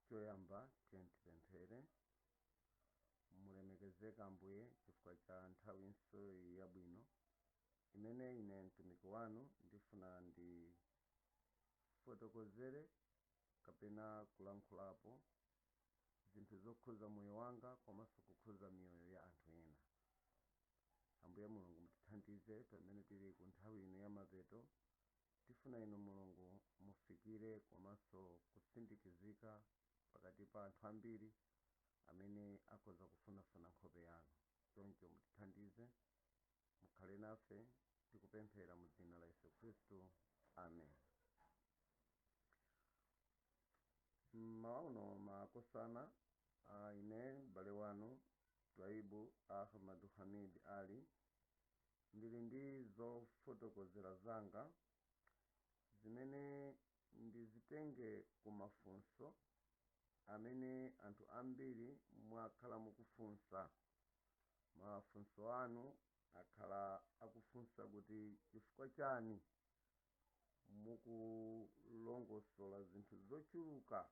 Choyamba tiyeni tipemphere. Mulemekezeke Ambuye chifukwa cha nthawinso iyi yabwino imene ine mtumiki wanu ndifuna ndifotokozere kapena kulankhulapo zinthu zokhuza moyo wanga komanso kukhuza miyoyo ya anthu ena. Ambuye Mulungu, mutithandize pamene tili ku nthawi ino ya mapeto. Tifuna inu Mulungu mufikire komanso kusindikizika pakati pa anthu ambiri amene akhoza kufunafuna nkhope yanu. Choncho mutithandize, mukhale nafe, tikupemphera mu dzina la Yesu Khristu, amen. Mmawa uno makosana, ine m'bale wanu Twaibu Ahmadu Hamid Ali ndili ndi zofotokozera zanga zimene ndizitenge ku mafunso amene anthu ambiri mwakhala mukufunsa. Mafunso anu akhala akufunsa kuti chifukwa chani mukulongosola zinthu zochuluka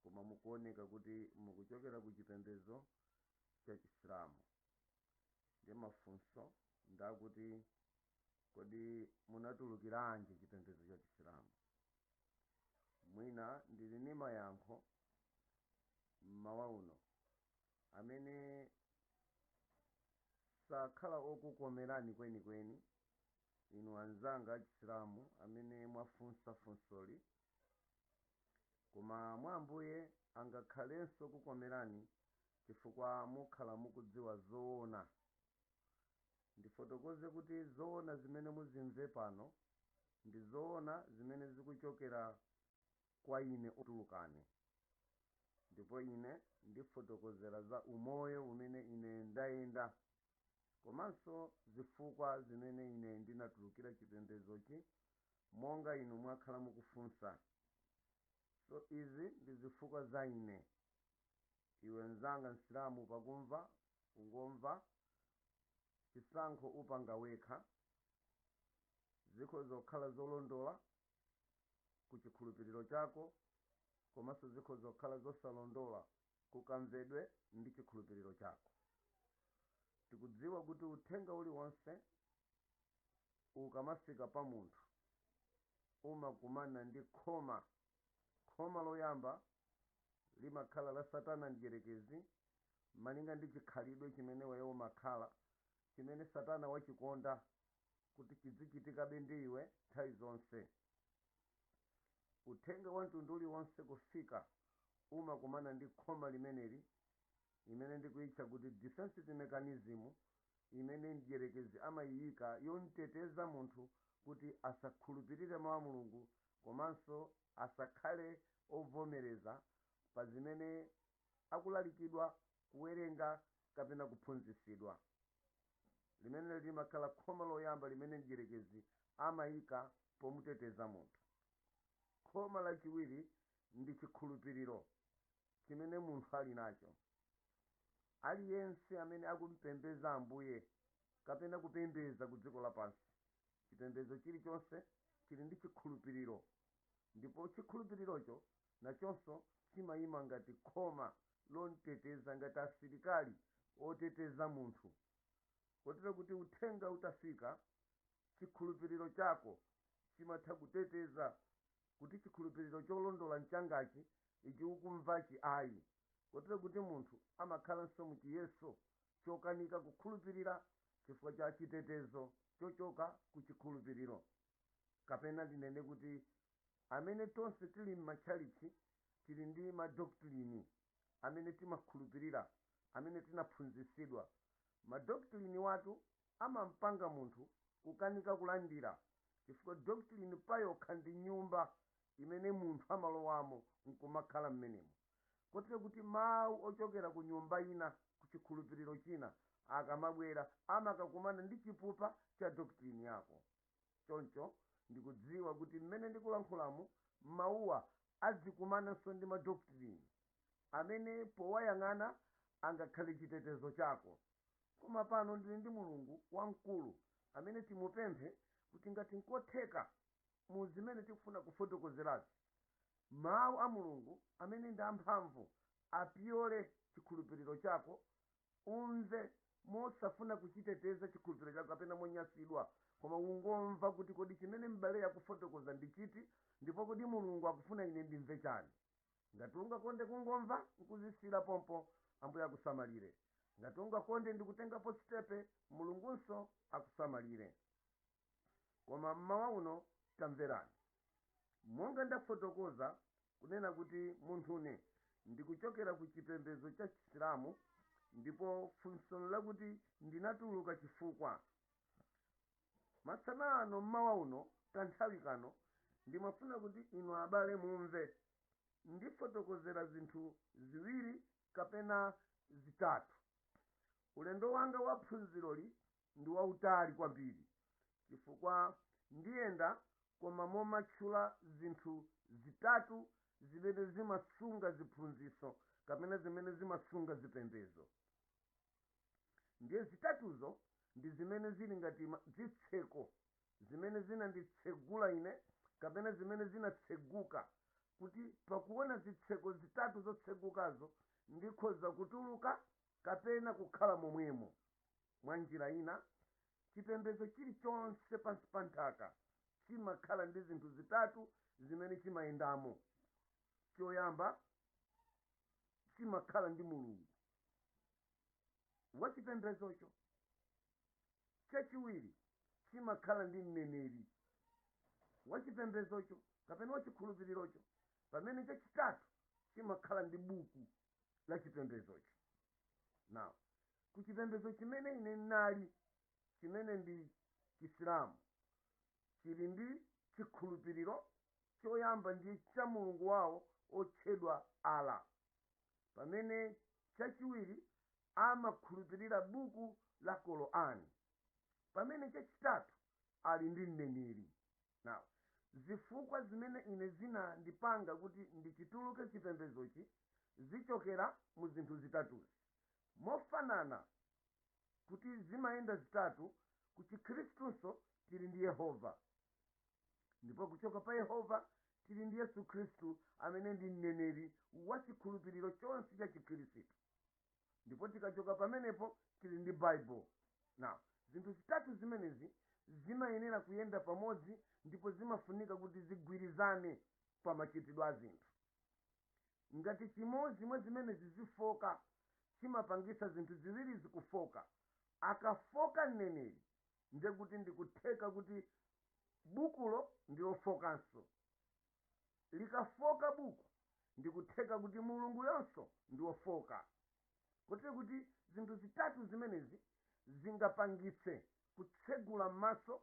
koma mukuoneka kuti mukuchokera ku chipembedzo cha Chisilamu. Ndiye mafunso ndakuti, kodi munatulukiranji chipembedzo cha Chisilamu? Mwina ndili ndi mayankho mmawa uno amene sakhala okukomerani kwenikweni inu anzanga achisilamu amene mwafunsa funsoli, koma mwa Ambuye angakhalenso kukomerani chifukwa mukhala mukudziwa zoona. Ndifotokoze kuti zoona zimene muzimve pano ndi zoona zimene zikuchokera kwa ine otulukane, ndipo ine ndifotokozera za umoyo umene ine ndayenda komanso zifukwa zimene ine ndinatulukira chipembedzochi monga inu mwakhala mukufunsa. So izi ndi zifukwa za ine. Iwe mnzanga Msilamu, pakumva ungomva, chisankho upanga wekha. Zikhoza kukhala zolondola ku chikhulupiriro chako komanso zikhoza kukhala zosalondola kukamvedwe ndi chikhulupiriro chako. Tikudziwa kuti uthenga uliwonse ukamafika pa munthu umakumana ndi khoma. Khoma loyamba limakhala la Satana mdyerekezi, malinga ndi chikhalidwe chimene iweyo umakhala, chimene Satana wachikonda kuti chidzichitikabe ndi iwe nthawi zonse. Uthenga wa mtundu uliwonse kufika umakumana ndi khoma limeneli, imene ndikuyitcha kuti defensive mechanism, imene mdyerekezi amayiyika yomteteza munthu kuti asakhulupirire mawu a Mulungu komanso asakhale ovomereza pa zimene akulalikidwa, kuwerenga kapena kuphunzitsidwa. Limeneli limakhala khoma loyamba limene mdyerekezi amayika pomuteteza munthu. Khoma lachiwiri ndi chikhulupiriro chimene munthu ali nacho. Aliyense amene akumpembeza Ambuye kapena kupembeza ku dziko lapansi, chipembedzo chilichonse chili ndi chikhulupiriro, ndipo chikhulupirirocho nachonso chimayima ngati khoma lomteteza, ngati asilikali oteteza munthu, kotero kuti uthenga utafika, chikhulupiriro chako chimatha kuteteza kuti chikhulupiriro cholondola nchangachi, ichi ukumvachi ayi, kotero kuti munthu amakhalanso muchiyeso chokanika kukhulupirira chifukwa cha chitetezo chochoka ku chikhulupiriro. Kapena ndinene kuti amene tonse tili m'matchalitchi tili ndi madoctrine amene timakhulupirira, amene tinaphunzitsidwa. Madoctrine watu amampanga munthu kukanika kulandira, chifukwa doctrine payokha ndi nyumba imene munthu amalowamo nkumakhala mmenemo, kotero kuti mawu ochokera ku nyumba ina, ku chikhulupiriro china, akamabwera amakakumana ndi chipupa cha doctrine yako. Choncho ndikudziwa kuti mmene ndikulankhulamu, mawuwa adzikumananso ndi madoctrine amene powayang'ana angakhale chitetezo chako. Koma pano ndili ndi Mulungu wamkulu amene timupemphe kuti ngati nkotheka mu zimene tikufuna kufotokozerazi Mawu a Mulungu amene ndi amphamvu apyole chikhulupiriro chako, umve mosafuna kuchiteteza chikhulupiriro chako kapena monyasidwa, koma ungomva kuti kodi chimene m'bale akufotokoza ndi chiti, ndipo kodi Mulungu akufuna ine ndimve chani. Ngati ungakonde kungomva nkuzisira pompo, Ambuye akusamalire. Ngati ungakonde ndikutengapo step, Mulungunso akusamalire. Koma mmawa uno tamverani, monga ndafotokoza kunena kuti munthune ndikuchokera ku chipembedzo cha Chisilamu, ndipo funso lakuti ndinatuluka chifukwa masana ano, mmawa uno, kanthawi kano, ndimafuna kuti inu abale mumve ndifotokozera zinthu ziwiri kapena zitatu. Ulendo wanga wa phunziroli ndi wautali kwambiri chifukwa ndiyenda koma momatchula zinthu zitatu zimene zimasunga ziphunzitso kapena zimene zimasunga zipembedzo. Ndiye zitatuzo ndi zimene zili ngati zitseko zimene zinanditsegula ine kapena zimene zinatseguka, kuti pakuona zitseko zitatu zotsegukazo ndikhoza kutuluka kapena kukhala momwemo. Mwa njira ina, chipembedzo chilichonse pansi pa nthaka chimakhala ndi zinthu zitatu zimene chimayendamo. Choyamba, chimakhala ndi Mulungu wachipembedzocho. Chachiwiri, chimakhala ndi mneneri wachipembedzocho kapena wachikhulupirirocho. Pamene chachitatu, chimakhala ndi buku la chipembedzocho. Now, kuchipembedzo chimene ine nali, chimene ndi Chisilamu, chili ndi chikhulupiriro choyamba ndi cha Mulungu wawo otchedwa Allah, pamene chachiwiri amakhulupirira buku la Korani, pamene chachitatu ali ndi mneneri. Now, zifukwa zimene ine zinandipanga kuti ndichituluke chipembedzochi zichokera mu zinthu zitatuzi. Mofanana kuti zimayenda zitatu, ku Chikhristunso tili ndi Yehova, ndipo kuchoka pa Yehova tili ndi Yesu Khristu amene ndi mneneri wa chikhulupiriro chonse cha Chikhristu, ndipo tikachoka pamenepo tili ndi Bible. Now, zinthu zitatu zimenezi zimayenera kuyenda pamodzi ndipo zimafunika kuti zigwirizane pa machitidwe a zinthu. Ngati chimodzi mwa zimenezi zifoka, chimapangisa zinthu ziwiri zikufoka. Akafoka mneneri, ndekuti ndikutheka kuti bukulo ndilofokanso. Likafoka buku, ndikutheka kuti Mulungu yonso ndiwofoka. Kotero kuti zinthu zitatu zimenezi zingapangitse kutsegula m'maso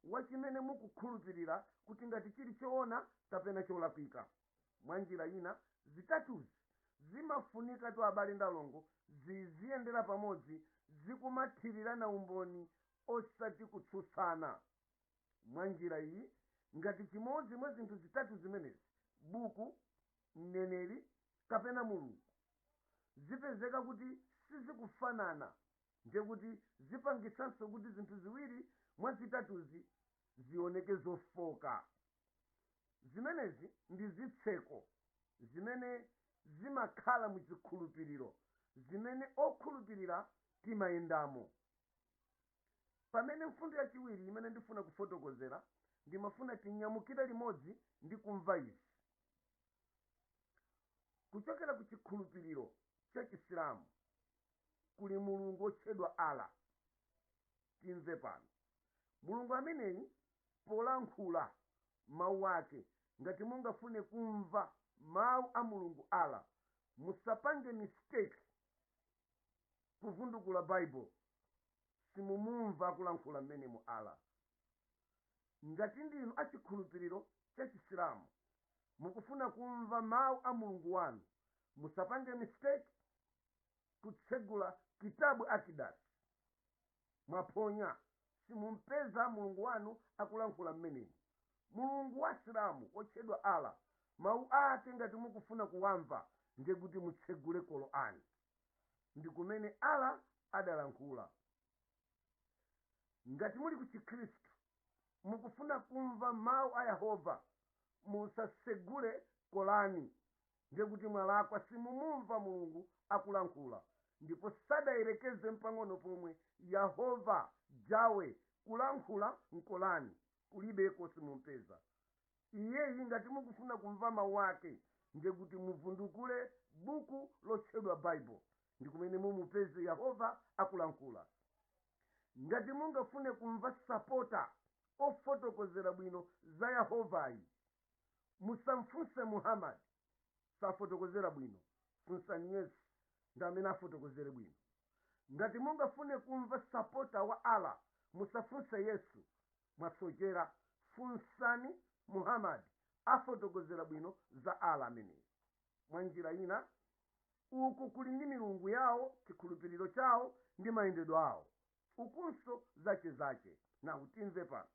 wa chimene mukukhulupirira kuti ngati chili choona kapena cholakwika. Mwa njira ina, zitatuzi zimafunika tu, abale ndi alongo, ziziyendera pamodzi, zikumathirirana umboni osati kutsutsana. Mwa njira iyi, ngati chimodzi mwa zinthu zitatu zimenezi, buku, mneneri kapena Mulungu, zipezeka kuti sizikufanana, ndiye kuti zipangisanso kuti zinthu ziwiri mwa zitatuzi zioneke zofoka. Zimenezi ndi zitseko zimene zimakhala mu chikhulupiriro zimene okhulupirira timayendamo. Pamene mfundo yachiwiri imene ndifuna kufotokozera, ndimafuna tinyamukire limodzi ndi kumva izi kuchokera ku chikhulupiriro cha Chisilamu. Kuli Mulungu otchedwa Allah. Timve pano, Mulungu ameneyi polankhula mawu ake, ngati mungafune kumva mawu a Mulungu Allah, musapange mistake kuvundukula Bible, simumumva akulankhula mmenemo Allah. Ngati ndinu achikhulupiriro cha Chisilamu, mukufuna kumva mawu a Mulungu wanu, musapange mistake kutsegula Kitabu Akidas, mwaphonya, simumpeza Mulungu wanu akulankhula mmenemo. Mulungu wa Silamu otchedwa Allah, mawu ake ngati mukufuna kuwamva, ndiye kuti mutsegule Korani, ndi kumene Allah adalankhula. Ngati muli ku Chikhristu, mukufuna kumva mawu a Yehova, musasegule Korani. Korani, ndiye kuti mwalakwa, simumumva Mulungu akulankhula. Ndipo sadayerekeze mpang'ono pomwe Yehova Jawe kulankhula mKorani, kulibeko, simumpeza iyeyi. Ngati mukufuna kumva mawu ake, ndiye kuti muvundukule buku lotchedwa Bible, ndi kumene mumupeze Yehova akulankhula. Ngati mungafune kumva sapota ofotokozera bwino za Yehovayi, musamfunse Muhammad, safotokozera bwino. Funsani Yesu, ndi amene afotokozere bwino. Ngati mungafune kumva sapota wa Allah, musafunse Yesu, mwasochera. Funsani Muhammad, afotokozera bwino za Allah ameneyi. Mwa njira ina, uku kuli ndi milungu yawo, chikhulupiriro chawo ndi mayendedwe awo, ukunso zachezache. Na utimve pano,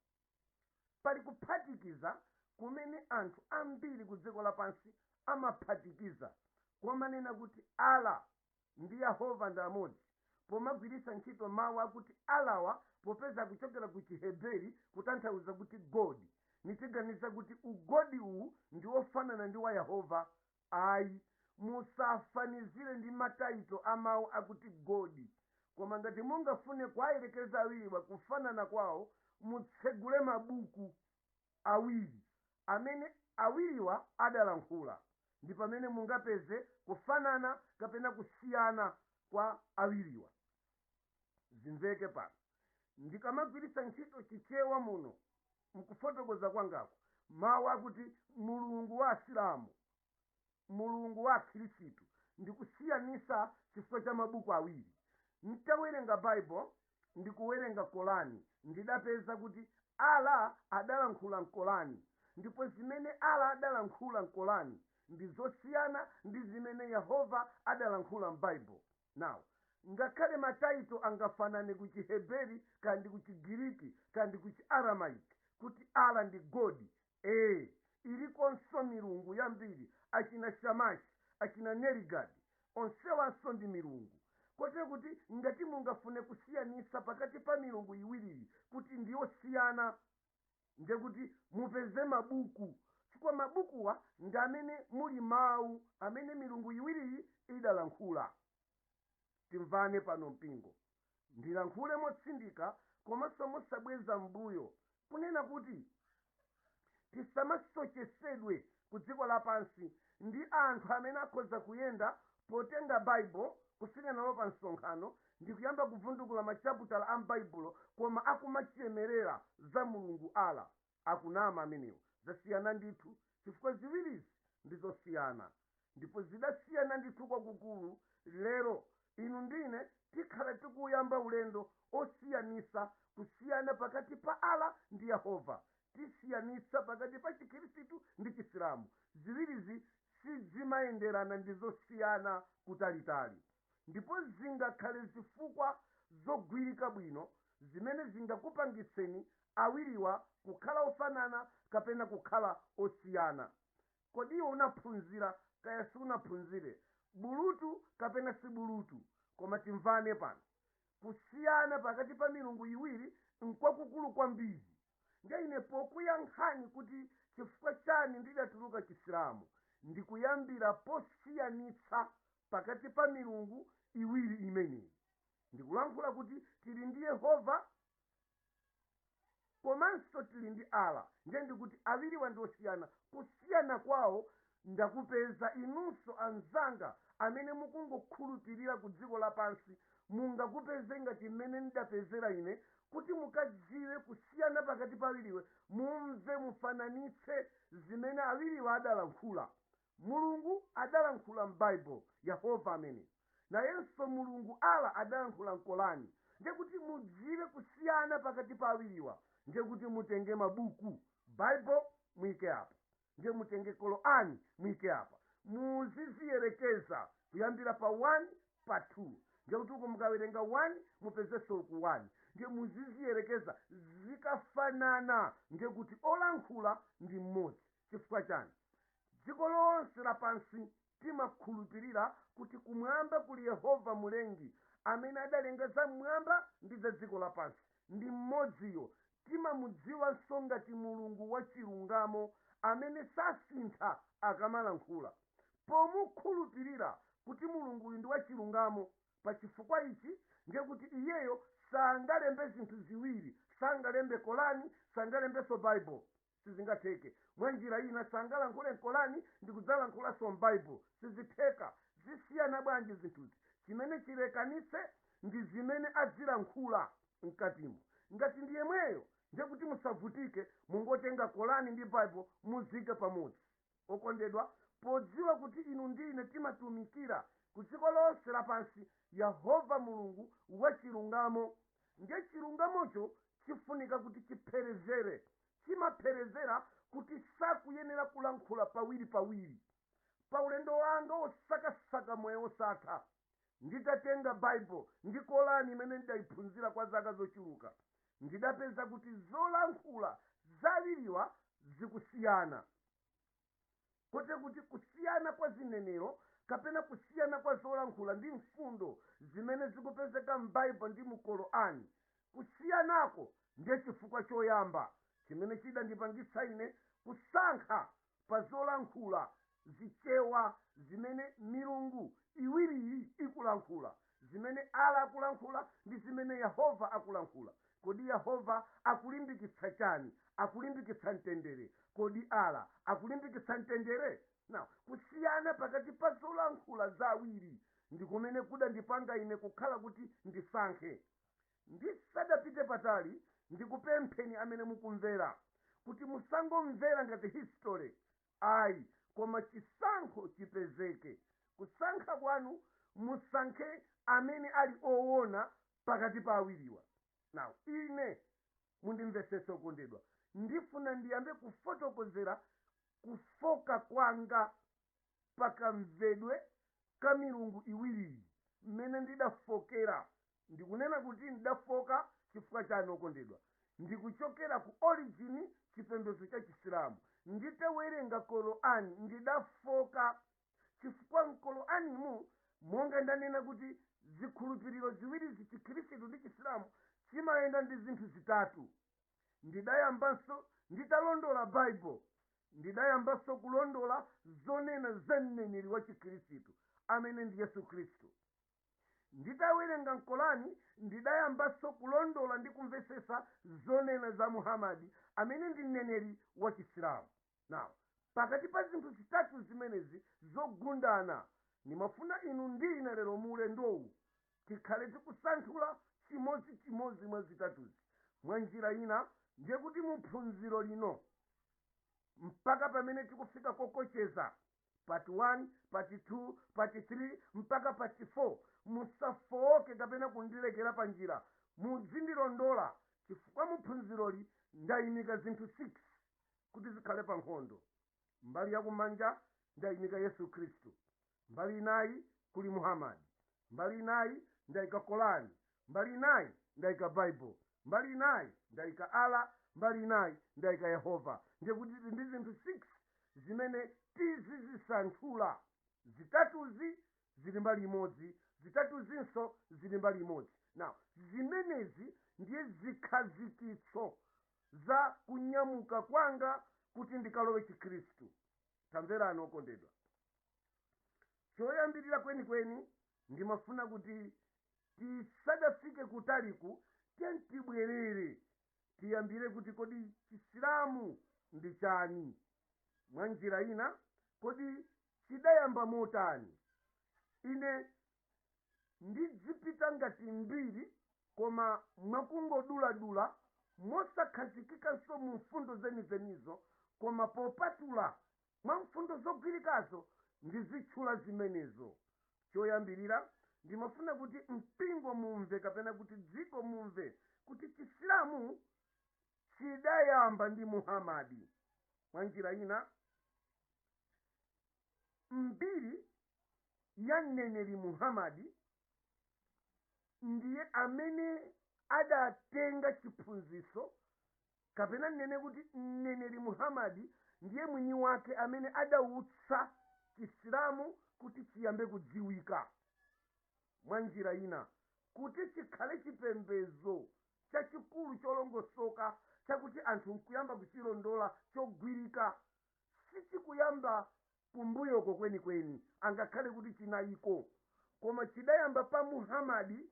pali kuphatikiza kumene anthu ambiri ku dziko lapansi amaphatikiza, komanena kuti Allah ndi Yehova ndi amodzi, pomagwiritsa ntchito mawu akuti Allawa, popeza kuchokera ku Chiheberi kutanthauza kuti God, nitiganiza kuti ugodi uwu ndi wofanana ndi wa Yehova. Ayi, musafanizire ndi ma title a mawu akuti God. Koma ngati mungafune kuwayerekeza awiriwa kufanana kwawo, mutsegule mabuku awiri amene awiriwa adalankhula, ndi pamene mungapeze kufanana kapena kusiyana kwa awiriwa. Zimveke pano, ndikamagwiritsa ntchito Chichewa muno mkufotokoza kwangako, mawu akuti Mulungu wa Asilamu, Mulungu wa Akhirisitu, ndikusiyanisa chifukwa cha mabuku awiri. Ntawerenga Bible ndikuwerenga Korani, ndidapeza kuti Allah adalankhula mKorani, ndipo zimene Allah adalankhula mKorani ndi zosiyana ndi zimene Yehova adalankhula m'Bible. Now, ngakhale ma title angafanane ku Chiheberi kandi ku Chigiriki kandi ku Chiaramaiki, kuti Allah ndi God, ee, ilikonso milungu yambiri, achina Shamashi, achina Nerigadi, onsewanso ndi milungu. Kotero kuti ngati mungafune kusiyanisa pakati pa milungu iwiriyi kuti ndiyosiyana, ndekuti mupeze mabuku, chifukwa mabukuwa ndi amene muli mawu amene milungu iwiriyi idalankhula. Timvane pano, mpingo. Ndilankhule motsindika komanso mosabweza mbuyo, kunena kuti tisamasochesedwe ku dziko lapansi ndi anthu amene akhoza kuyenda potenga Baibulo kufika nalo pa msonkhano ndi kuyamba kuvundukula machaputala a m'Baibulo, koma akumachemerera za Mulungu Allah. Akunama amenewo. Zasiyana ndithu, chifukwa ziwirizi ndi zosiyana, ndipo zidasiyana ndithu kwakukulu. Lero inu ndine tikhala tikuyamba ulendo osiyanisa kusiyana pakati pa Allah ndi Yehova, tisiyanitsa pakati pa Chikhristu ndi Chisilamu. Ziwirizi sizimayenderana, ndi zosiyana kutalitali, ndipo zingakhale zifukwa zogwirika bwino zimene zingakupangitseni awiriwa kukhala ofanana kapena kukhala osiyana. Kodi iwe unaphunzira kaya siunaphunzire, bulutu kapena si bulutu, koma timvane pano, kusiyana pakati pa milungu iwiri nkwakukulu kwambiri. Ndiye ine pokuyankhani kuti chifukwa chani ndidatuluka Chisilamu, ndikuyambira posiyanitsa pakati pa milungu iwiri imeneyi. Ndikulankhula kuti tili ndi Yehova komanso tili ndi Allah. Ndiye ndikuti awiriwa ndi osiyana. Kusiyana kwawo ndakupeza. Inunso anzanga amene mukungokhulupirira ku dziko lapansi, mungakupeze ngati mmene ndidapezera ine, kuti mukadziwe kusiyana pakati pa awiriwe, mumve, mufananitse zimene awiriwa adalankhula. Mulungu adalankhula m'Baibulo, Yehova amene, nayenso Mulungu Allah adalankhula mKorani. Ndiye kuti mudziwe kusiyana pakati pa awiriwa, ndiye kuti mutenge mabuku, Bible muyike apa, ndiye mutenge Korani muyike apa, muziziyerekeza kuyambira pa 1, pa 2. Ndiye kuti uko mukawerenga 1, mupezenso uku 1. Ndiye muziziyerekeza, zikafanana ndiye kuti olankhula ndi mmodzi. Chifukwa chani? Dziko lonse lapansi timakhulupirira kuti kumwamba kuli Yehova Mulengi amene adalenga zamwamba ndi za dziko lapansi, ndi mmodziyo. Timamudziwanso ngati Mulungu wachilungamo. amene sasintha akamalankhula. Pomukhulupirira kuti Mulunguyu ndi wachilungamo, pa chifukwa ichi ndiye kuti iyeyo sangalembe zinthu ziwiri, sangalembe Korani, sangalembenso Bible, sizingatheke. Mwa njira ina, sangalankhule Korani ndi kudzalankhulanso m'Bible, sizitheka. Zisiyana bwanji zinthuzi? Chimene chilekanitse ndi zimene azilankhula mkatimo. Ngati ndi yemweyo, ndiye kuti musavutike, mungotenga Korani ndi Bible muzike pamodzi. Okondedwa, podziwa kuti inu ndi ine timatumikira ku dziko lonse lapansi Yehova Mulungu wachilungamo, ndiye chilungamocho chifunika kuti chipherezere, chimapherezera kuti sakuyenera kulankhula pawiri pawiri. Pa ulendo wanga wosakasaka moyo wosatha, nditatenga Bible ndi Korani imene ndidayiphunzira kwa zaka zochuluka, ndidapeza kuti zolankhula zawiriwa zikusiyana, kote kuti kusiyana kwa zinenero kapena kusiyana kwa zolankhula ndi mfundo zimene zikupezeka m'Baibulo ndi mu Korani, kusiyanako ndiye chifukwa choyamba chimene chidandipangitsa ine kusankha pa zolankhula zichewa zimene milungu iwiriyi ikulankhula, zimene Allah akulankhula ndi zimene Yehova akulankhula. Kodi Yehova akulimbikitsa chani? Akulimbikitsa mtendere. Kodi Allah akulimbikitsa mtendere? Now, kusiyana pakati pa zolankhula zawiri ndi kumene kudandipanga ine kukhala kuti ndisankhe. Ndisadapite patali, ndikupempheni amene mukumvera kuti musangomvera ngati history ayi, koma chisankho chipezeke. Kusankha kwanu, musankhe amene ali owona pakati pa awiriwa. Now, ine mundimvesese okondedwa, ndifuna ndiyambe kufotokozera kufoka kwanga pakamvedwe ka milungu iwiriyi, mmene ndidafokera. Ndikunena kuti ndidafoka chifukwa chani, okondedwa? Ndikuchokera ku origin chipembedzo cha Chisilamu. Nditawerenga Korani ndidafoka chifukwa mKoranimu, monga ndanena kuti zikhulupiriro ziwiri, Chikhristu ndi Chisilamu, chimayenda ndi zinthu zitatu. Ndidayambanso nditalondola Bible, ndidayambanso kulondola zonena za mneneri wa Chikhristu amene ndi Yesu Khristu. Nditawerenga mKorani, ndidayambanso kulondola ndi kumvesesa zonena za Muhamadi amene ndi mneneri wa Chisilamu. Now, pakati pa zinthu zitatu zimenezi zogundana, ndimafuna inu ndi ine lero muulendowu tikhale tikusanthula chimodzimodzi mwa zitatuzi. Mwa njira ina, ndiye kuti muphunziro lino mpaka pamene tikufika kokocheza part 1, part 2, part 3 mpaka part 4, musafowoke kapena kundilekera pa njira, muzindilondola, chifukwa muphunziroli ndayimika zinthu 6 kuti zikhale pa nkhondo. Mbali yakumanja ndayimika Yesu Khristu, mbali inayi kuli Muhamadi, mbali inayi ndayika Korani, mbali inayi ndayika Bible, mbali inayi ndayika Allah, mbali inayi ndayika Yehova. Ndiye kuti ndi zinthu 6 zimene tizizisanthula. Zitatuzi zili mbali imodzi, zitatuzinso zili mbali imodzi. Now, zimenezi ndiye zikhazikitso za kunyamuka kwanga kuti ndikalowe Chikhristu. Tamverani okondedwa, choyambirira kwenikweni ndimafuna kuti tisadafike kutaliku, tiyeni tibwerere tiyambire kuti kodi Chisilamu ndi chani? Mwa njira ina, kodi chidayamba motani? Ine ndidzipita ngati mbiri, koma mwakungoduladula, mosakhazikikanso mu mfundo zenizenizo, koma popatula mwa mfundo zogwirikazo ndizitchula zimenezo. Choyambirira, ndimafuna kuti mpingo mumve kapena kuti dziko mumve kuti Chisilamu chidayamba ndi Muhamadi. Mwa njira ina, mbiri ya mneneri Muhamadi ndiye amene adatenga chiphunzitso, kapena nnene kuti mneneri Muhamadi ndiye mwini wake amene adautsa Chisilamu kuti chiyambe kudziwika. Mwa njira ina, kuti chikhale chipembedzo chachikulu cholongosoka chakuti anthu nkuyamba kuchilondola chogwirika. Sichikuyamba kumbuyoko kwenikweni, angakhale kuti chinayiko, koma chidayamba pa Muhamadi,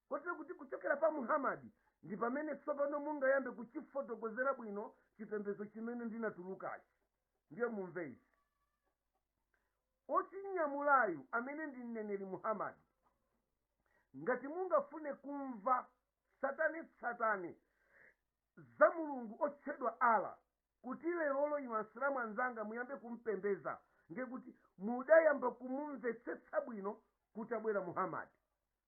kotero kuti kuchokera pa Muhamadi ndi pamene tsopano mungayambe kuchifotokozera bwino chipembedzo chimene ndinatulukachi. Ndiye mumve izi: ochinyamulayu amene ndi mneneri Muhamadi, ngati mungafune kumva tsatanetsatane za Mulungu otchedwa Allah, kuti lerolo inu Asilamu anzanga muyambe kumpembeza, ndiye kuti mudayamba kumumvetsetsa bwino kuti abwera Muhamadi.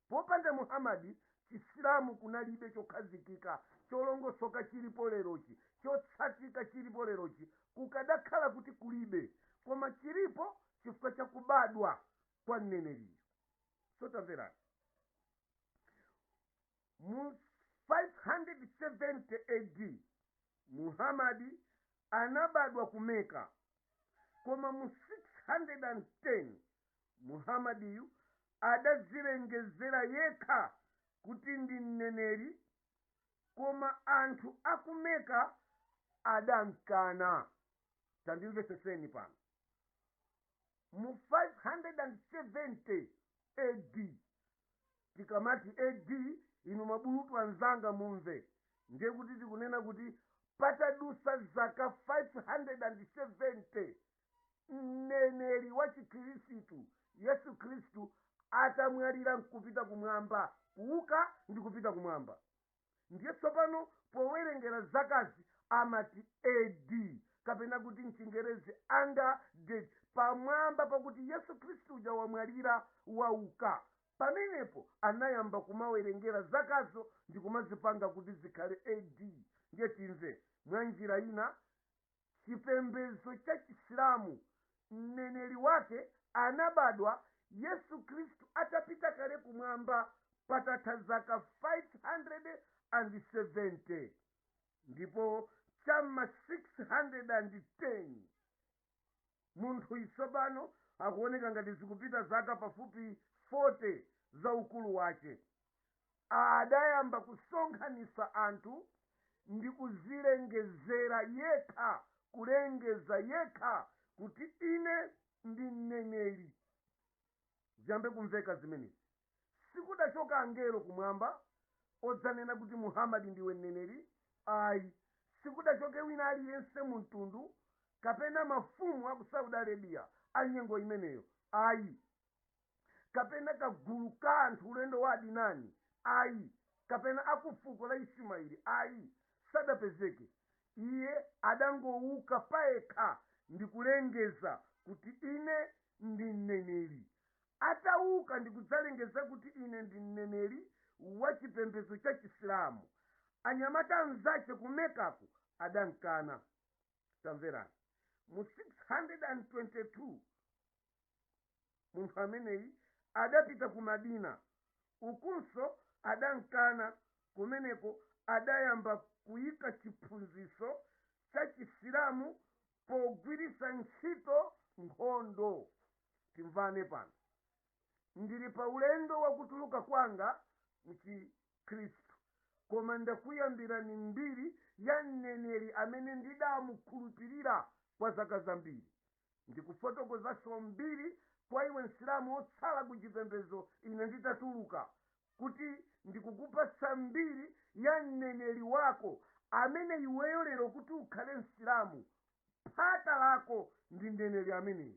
Popanda Muhamadi Chisilamu kunalibe chokhazikika, cholongosoka chilipo lerochi, chotsatika chilipo lerochi, kukadakhala kuti kulibe, koma chilipo chifukwa chakubadwa kwa mneneriyo. So tamverani, mu 570 AD Muhamadi anabadwa ku Meka, koma mu 610 Muhamadiyu adadzilengezera yekha kuti ndi mneneri, koma anthu aku Meka adamkana. Tandimvetsetseni pano, mu 570 AD, tikamati AD inu mabulutu anzanga mumve, ndiye kuti tikunena kuti patadusa zaka 570 mneneri wa Chikhirisitu Yesu Khristu atamwalira nkupita kumwamba, kuuka ndi kupita kumwamba. Ndiye tsopano powerengera zakazi amati AD, kapena kuti mchingerezi under death, pamwamba pakuti Yesu Khristu uja wamwalira, wauka. Pamenepo anayamba kumawerengera zakazo ndi kumazipanga kuti zikhale AD. Ndiye timve mwa njira ina, chipembedzo cha Chisilamu mneneri wake anabadwa Yesu Khristu atapita kale kumwamba patatha zaka 570, ndipo cham'ma 610 munthu tsopano akuoneka ngati zikupita zaka pafupi 40 za ukulu wace, adayamba kusonkhanitsa anthu ndi kuzilengezera yekha, kulengeza yekha kuti ine ndi mneneri. Ziyambe kumveka zimenezi. Sikudachoka angelo kumwamba odzanena kuti Muhamadi ndiwe mneneri, ayi. Sikudachoke wina aliyense mu mtundu kapena mafumu aku Saudi Arabia a nyengo imeneyo, ayi, kapena kagulu ka anthu ulendo wa Adinani, ayi, kapena akufuko la Ismaili, ayi, sadapezeke. Iye adangowuka payekha ndi kulengeza kuti ine ndi mneneri. Atauka ndi kudzalengeza kuti ine ndi mneneri wa chipembedzo cha Chisilamu, anyamata anzace ku Mekaku adankana. Tamverani, mu 622 munthu ameneyi adapita ku Madina, ukunso adankana. Kumeneko adayamba kuyika chiphunzitso cha Chisilamu pogwiritsa ntchito nkhondo. Timvane pano, ndili pa ulendo wakutuluka kwanga mchikhristu, koma ndakuyambirani mbiri ya mneneri amene ndidamukhulupirira kwa zaka zambiri. Ndikufotokozanso mbiri kwa iwe Msilamu wotsala ku chipembedzo ine nditatuluka, kuti ndikukupatsa mbiri ya mneneri wako amene iweyo lero kuti ukhale Msilamu phata lako ndi mneneri ameneyo.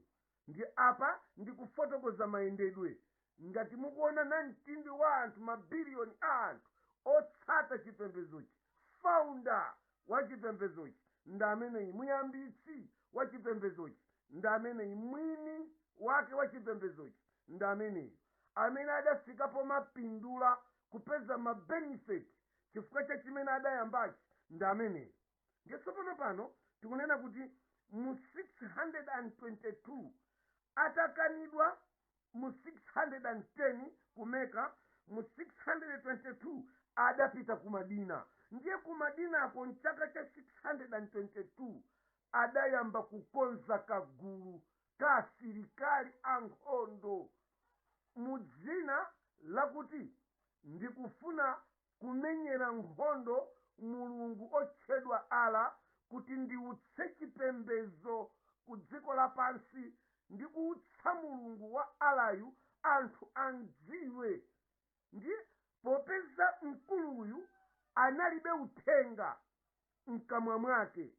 Ndi apa ndikufotokoza mayendedwe. Ngati mukuona namtindi wa anthu, mabiliyoni a anthu otsata chipembedzochi, founder wa chipembedzochi ndi ameneyi, muyambitsi wa chipembedzochi ndi ameneyi, mwini wake wa chipembedzochi ndi ameneyi, amene adafikapo mapindula kupeza mabenefit chifukwa cha chimene adayambachi ndi ameneyi. Ndiye tsopano pano tikunena kuti mu 622 atakanidwa mu 610 ku Meka, mu 622 adapita ku Madina. Ndiye ku Madinako mchaka cha 622 adayamba kukonza kagulu ka asilikali ankhondo mu dzina lakuti ndikufuna kumenyera nkhondo Mulungu otchedwa Allah, kuti ndiutse chipembedzo ku dziko lapansi ndi kuutsa Mulungu wa Alayu anthu amdziwe. Ndi popeza mkuluyu analibe uthenga mkamwa mwake,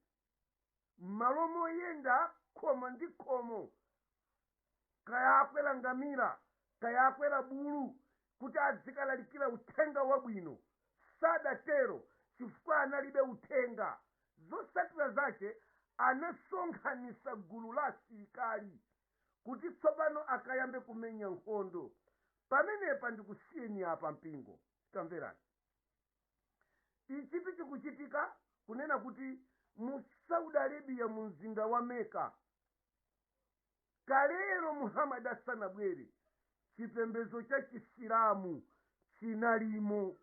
m'malo moyenda khomo ndi khomo, kaya akwera ngamira, kaya akwera bulu, kuti adzikalalikira uthenga wabwino, sadatero chifukwa analibe uthenga. Zotsatira zake, anasonkhanitsa gulu la asilikali kuti tsopano akayambe kumenya nkhondo. Pamenepa ndikusiyeni apa, mpingo, tamverani. Ichitu chikuchitika kunena kuti mu Saudi Arabia, mu mzinda wa Meka, kalero Muhammad asanabwere, chipembedzo cha Chisilamu chinalimo,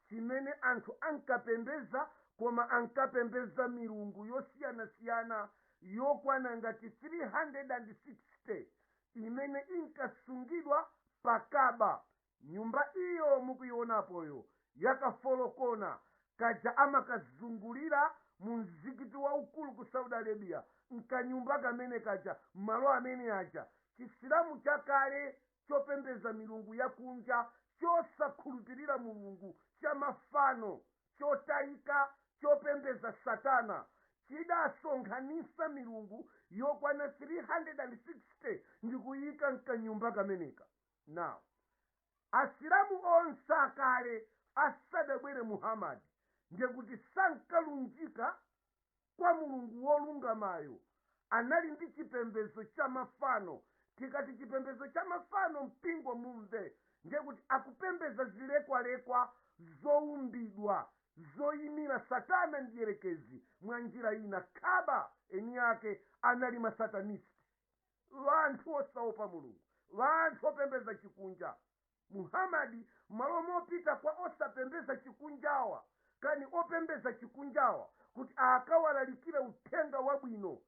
chimene anthu ankapembeza, koma ankapembeza milungu yosiyanasiyana yokwana ngati 360 imene inkasungidwa pakaba. Nyumba iyo mukuyionapoyo yakafolokona kaja amakazungulira mu mzikiti waukulu ku Saudi Arabia, nkanyumba kamene kaja, malo amene aja, Chisilamu chakale chopembeza milungu yakunja, chosakhulupirira Mulungu, cha mafano, chotayika, chopembeza Satana, chidasonkhanitsa milungu yokwana 360 ndikuyika mkanyumba kameneka. Now, Asilamu onse akale asadabwere Muhammadi, ndiye kuti sankalunjika kwa Mulungu wolungamayo, anali ndi chipembedzo cha mafano. Tikati chipembedzo cha mafano, mpingo mumve, ndiye kuti akupembeza zilekwalekwa zowumbidwa zoyimira Satana ndiyerekezi. Mwa njira ina, khaba eni ake anali masatanist, vanthu osaopa Mulungu, vanthu opembeza chikunja. Muhamadi, malo mopita kwa osapembeza chikunjawa, kani opembeza chikunjawa, kuti akawalalikire uthenga wabwino,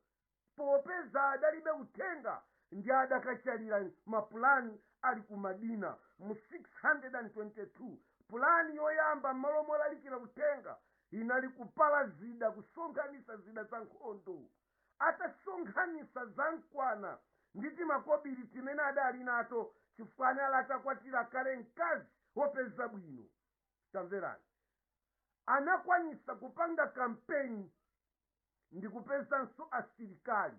popeza adalibe uthenga, ndi adakachalira mapulani ali ku Madina mu 622. Pulani yoyamba, m'malo molalikira uthenga, inali kupala zida, kusonkhanitsa zida za nkhondo. Atasonkhanitsa zamkwana nditi makobiri timene adali nato, chifukwa anali atakwatira kale mkazi wopeza bwino, tamverani, anakwanisa kupanga kampeni ndi kupezanso asilikali.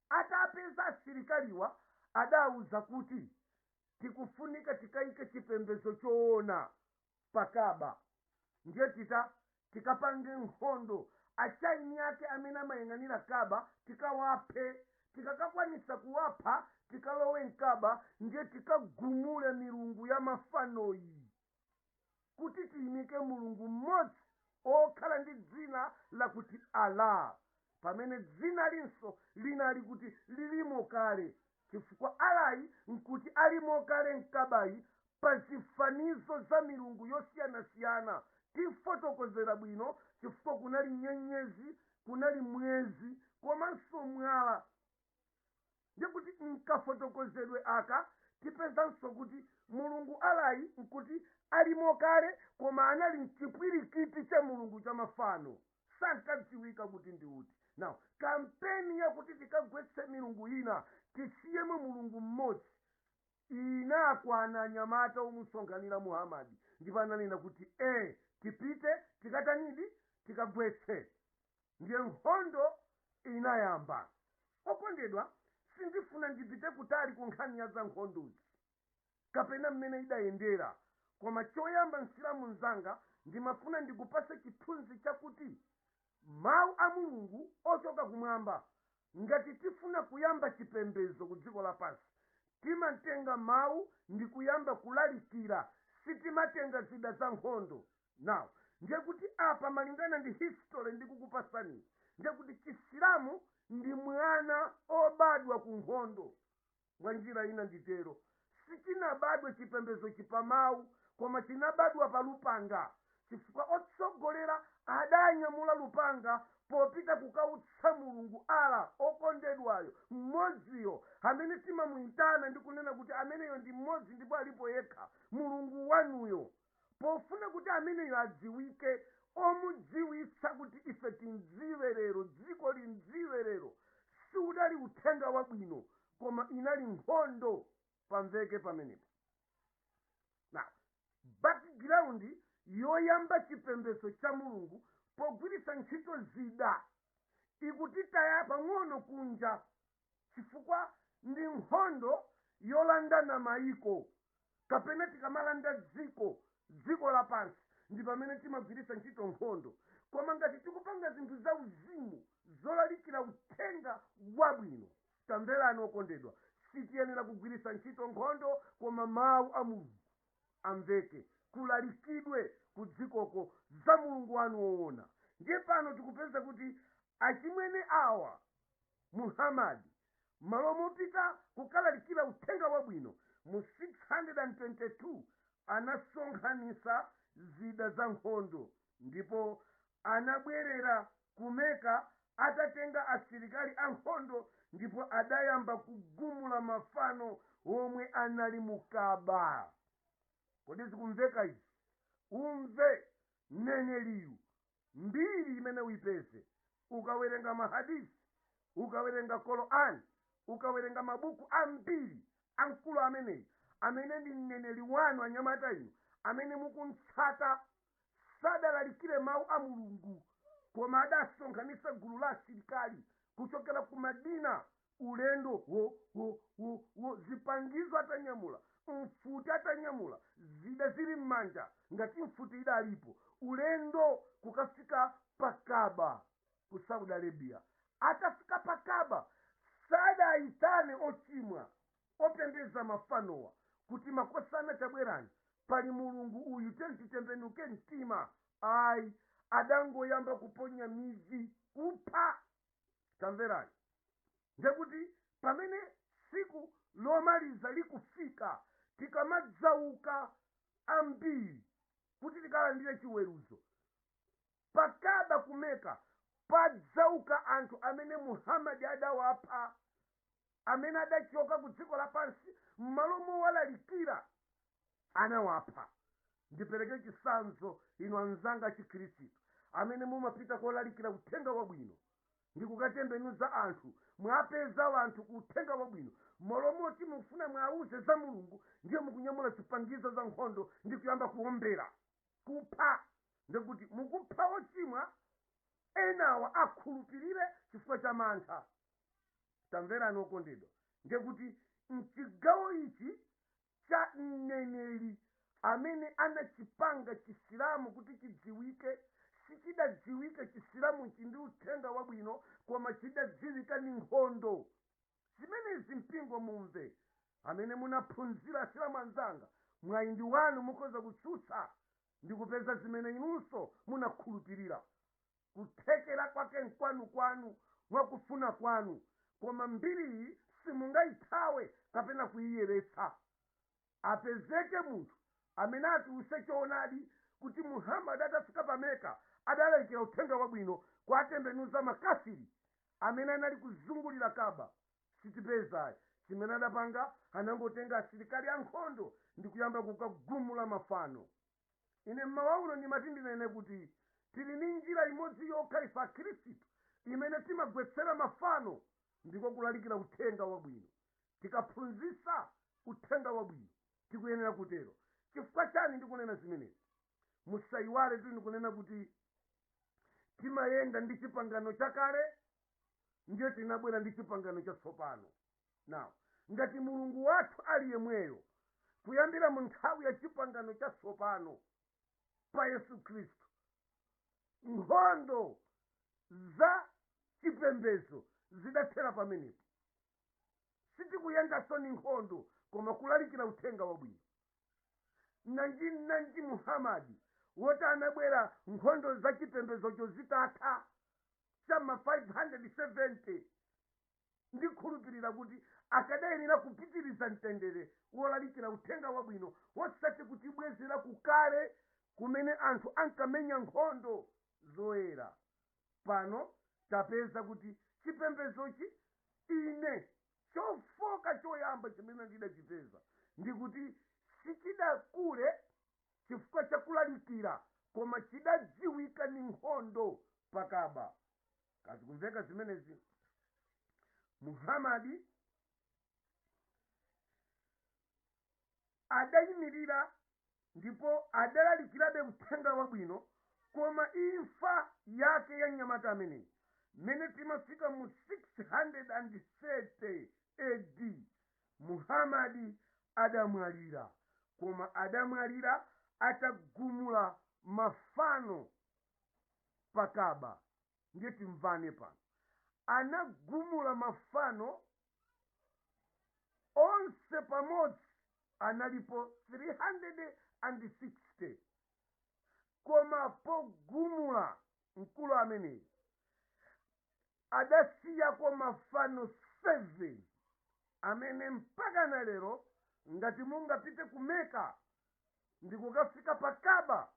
Atapeza asilikaliwa, adawuza kuti tikufunika tikayike chipembedzo choona pakaba, ndiye tikapange nkhondo. Achaini ake amene amayang'anira kaba tikawaphe. Tikakakwanisa kuwapha, tikalowe mkaba, ndiye tikagumule milungu ya mafanoyi kuti tiyimike Mulungu mmodzi okhala ndi dzina lakuti Allah, pamene dzina linso linali kuti lilimo kale, chifukwa Alayi nkuti alimo kale mkabayi pa zifanizo za milungu yosiyanasiyana. Tifotokozera bwino, chifukwa kunali nyenyezi, kunali mwezi, komanso mwala. Ndikuti nkafotokozedwe aka tipezanso kuti Mulungu Alayi nkuti alimo kale, koma anali mchipwirikiti cha mulungu cha mafano, sankadziwika kuti ndi uti. Now, kampeni yakuti tikagwetse milungu ina, tisiyemo Mulungu mmodzi, inakwana anyamata omusonkhanira Muhamadi, ndipo ananena kuti tipite tikatanidi, tikagwetse. Ndiye nkhondo inayamba. Okondedwa, sindifuna ndipite kutali ku nkhani ya za nkhondozi kapena mmene idayendera, koma choyamba, Msilamu mzanga, ndimafuna ndikupase chithunzi chakuti mawu a Mulungu ochoka kumwamba, ngati tifuna kuyamba chipembedzo ku dziko lapansi, timatenga mawu ndi kuyamba kulalikira, sitimatenga zida za nkhondo. Now, ndiye kuti apa, malingana ndi history ndikukupasani, ndiye kuti Chisilamu ndi mwana obadwa ku nkhondo. Mwa njira ina nditero, sichinabadwe chipembedzo chipamawu, koma chinabadwa pa lupanga, chifukwa otsogolera adanyamula lupanga popita kukautsa Mulungu Ala okondedwayo mmodziyo, amene timamuyitana ndi kunena kuti ameneyo ndi mmodzi ndipo alipo yekha Mulungu wanuyo. Pofuna kuti ameneyo adziwike, omudziwitsa kuti ife timdziwe lero, dziko limdziwe lero, Siudali uthenga wabwino, koma inali nkhondo. Pamveke pamenepo. Na background yoyamba chipembedzo cha Mulungu pogwiritsa ntchito zida ikutitaya pang'ono kunja, chifukwa ndi nkhondo yolandana mayiko kapena tikamalanda dziko lapansi, ndi pamene timagwiritsa ntchito nkhondo. Koma ngati tikupanga zinthu za uzimu zolalikira uthenga wabwino, tamverani okondedwa, sitiyenera kugwiritsa ntchito nkhondo, koma mawu a Mulungu amveke, kulalikidwe ku dzikoko za Mulungu wanu woona. Ndiye pano tikupeza kuti achimwene awa Muhammadi, malo mopita kukalalikira uthenga wabwino, mu 622 anasonkhanitsa zida za nkhondo ndipo anabwerera ku Meka atatenga asilikali ankhondo, ndipo adayamba kugumula mafano omwe anali mukaba. Kodi zikumveka izi? Umve mneneriyu, mbiri imene uyipeze ukawerenga mahadisi, ukawerenga Korani, ukawerenga mabuku ambiri amkulu ameneyi amene ndi mneneri wanu, anyamata inu amene mukuntsata, sadalalikire mawu a Mulungu, koma adasonkhanitsa gulu la asilikali kuchokera ku Madina, ulendo wo wo wo wo zipangizo atanyamula, mfuti atanyamula, zida zili m'manja ngati mfuti idalipo, ulendo kukafika pakaba ku Saudi Arabia. Atafika pakaba, sadayitane ochimwa opembeza mafanowa kuti, "Makosana, tabwerani, pali Mulungu uyu, titembenuke mtima." Ayi, adangoyamba kuponya mivi, kupha. Tamverani, ndekuti pamene tsiku lomaliza likufika, tikamadzauka ambiri kuti tikalandire chiweruzo pakaba kumeka, padzauka anthu amene Muhammadi adawapha, amene adachoka ku dziko lapansi, m'malo mowalalikira anawapha. Ndipereke chitsanzo, inu anzanga achikhristu amene mumapita kolalikira uthenga wabwino ndi kukatembenuza anthu, mwapeza wanthu ku uthenga wabwino, m'malo moti mufuna mwauze za Mulungu, ndiye mukunyamula zipangizo za nkhondo ndi kuyamba kuombera, kupha. Ndikuti mukupha ochimwa, enawa akhulupirire chifukwa cha mantha. Tamverani okondedwa, ndikuti mchigawo ichi cha mneneri amene anachipanga Chisilamu kuti chidziwike, sichidadziwike Chisilamuchi ndi uthenga wabwino, koma chidadziwika ndi nkhondo zimenezi. Mpingo mumve, amene munaphunzira, Asilamu anzanga, mwayi ndi wanu, mukhoza kutsutsa ndi kupeza zimene inunso munakhulupirira. Kuthekera kwake nkwanu mwakufuna kwanu, koma mbiriyi simungayithawe kapena kuyiyeretsa. Apezeke munthu amene atiuse choonadi kuti Muhammad atafika pa Meka adalalikira uthenga wabwino kwatembenuza makafiri amene anali kuzungulira Kaba. Sitipezayi. Chimene adapanga, anangotenga asilikali ankhondo ndi kuyamba kukagumula mafano. Ine mmawa uno ndimati ndinene kuti tili ndi njira imodzi yokha ife Akhristu imene timagwetsera mafano, ndiko kulalikira uthenga wabwino. Tikaphunzitsa uthenga wabwino, tikuyenera kutero. Chifukwa chani ndikunena zimenezi? Musayiwale tu ndikunena kuti timayenda ndi chipangano chakale, ndiye tinabwera ndi chipangano chatsopano. Now, ngati Mulungu wathu ali yemweyo kuyambira mu nthawi ya chipangano chatsopano pa Yesu Khristu, nkhondo za chipembedzo zidathera pamenepo. Sitikuyendanso ni nkhondo, koma kulalikira uthenga wabwino. Nanji nanji Muhammadi woti anabwera nkhondo za chipembedzocho zitatha chama 570, ndikhulupirira kuti akadayenera kupitiriza mtendere wolalikira uthenga wabwino, wosati kutibwezera kukale kumene anthu ankamenya nkhondo zoyera. Pano tapeza kuti chipembedzochi, ine chofoka choyamba chimene ndidachipeza ndikuti sichidakule chifukwa chakulalikira, koma chidadziwika ni nkhondo pakaba. Kazi kumveka zimenezi? Muhamadi adayimirira ndipo adalalikirabe uthenga wabwino, koma imfa yake ya mnyamata ameneyi, mmene timafika mu 630 AD, Muhamadi adamwalira, koma adamwalira atagumula mafano pakaba. Ndiye timvane pano, anagumula mafano onse pamodzi analipo 360, koma pogumula mkulu ameneyi adasiyako mafano 7 amene mpaka na lero ngati mungapite ku Meka ndikukafika pa Kaba,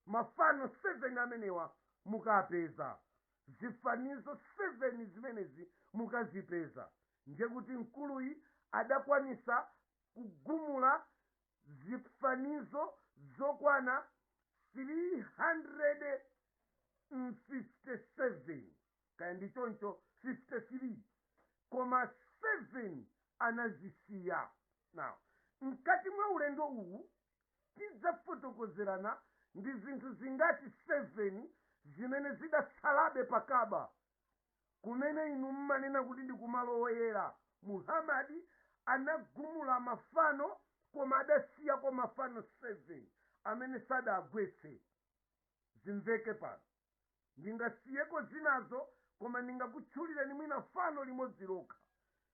mafano 7 amenewa mukapeza, zifanizo 7 zimenezi mukazipeza. Ndiye kuti mkuluyi adakwanisa kugumula zifanizo zokwana 357, kaya ndi choncho 53, koma 7 anazisiya. Now, mkati mwa ulendo uwu tidzafotokozerana ndi zinthu zingati 7 zimene zidatsalabe pakaba kumene inu mmanena kuti ndi kumalo oyera. Muhamadi anagumula mafano, koma adasiyako mafano 7 amene sadagwetse. Zimveke pano, ndingasiyeko zinazo, koma ndingakutchulireni mwina fano limodzi lokha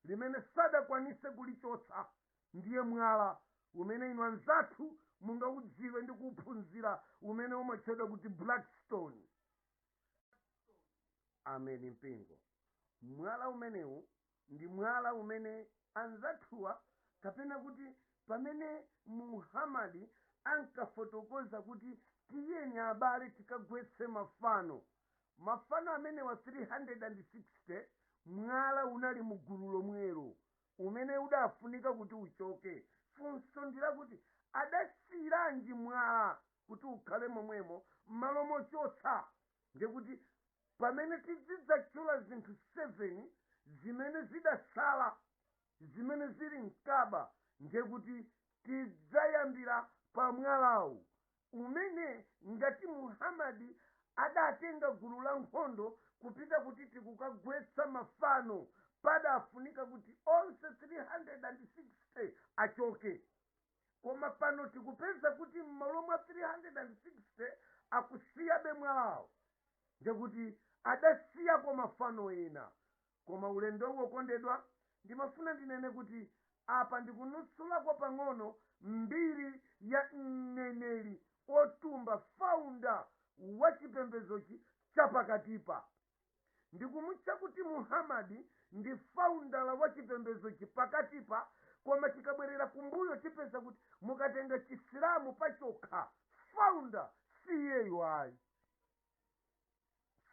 limene sadakwanise kulichotsa, ndiye mwala umene inu anzathu mungaudziwe ndi kuuphunzira, umene umatchedwa kuti Blackstone. Ameni mpingo. Mwala umenewu ndi mwala umene anzathuwa, kapena kuti pamene Muhamadi ankafotokoza kuti tiyeni abale tikagwetse mafano, mafano amene wa 360, mwala unali mugulu lomwelo umene udafunika kuti uchoke. Funso ndilakuti adasiyiranji mwala kuti ukhale momwemo m'malo mochotsa? Ndikuti pamene tizidzatchula zinthu 7 zimene zidatsala zimene zili mkaba, ndiye kuti tidzayambira pa mwalawu umene ngati Muhamadi adatenga gulu la nkhondo kupita kuti tikukagwetsa mafano, padafunika kuti onse 360 achoke. Koma pano tikupeza kuti m'malo mwa 360 akusiyabe mwalawo, ndikuti adasiyako mafano ena. Koma ulendo wokondedwa, ndimafuna ndinene kuti apa ndikunutsulako pang'ono mbiri ya mneneri otumba, founder wa chipembezochi chapakatipa. Ndikumutcha kuti Muhamadi ndi founder wa chipembezochi pakatipa, koma tikabwerera kumbuyo tipeza kuti mukatenga Chisilamu pachokha, founder si iyeyo ayi.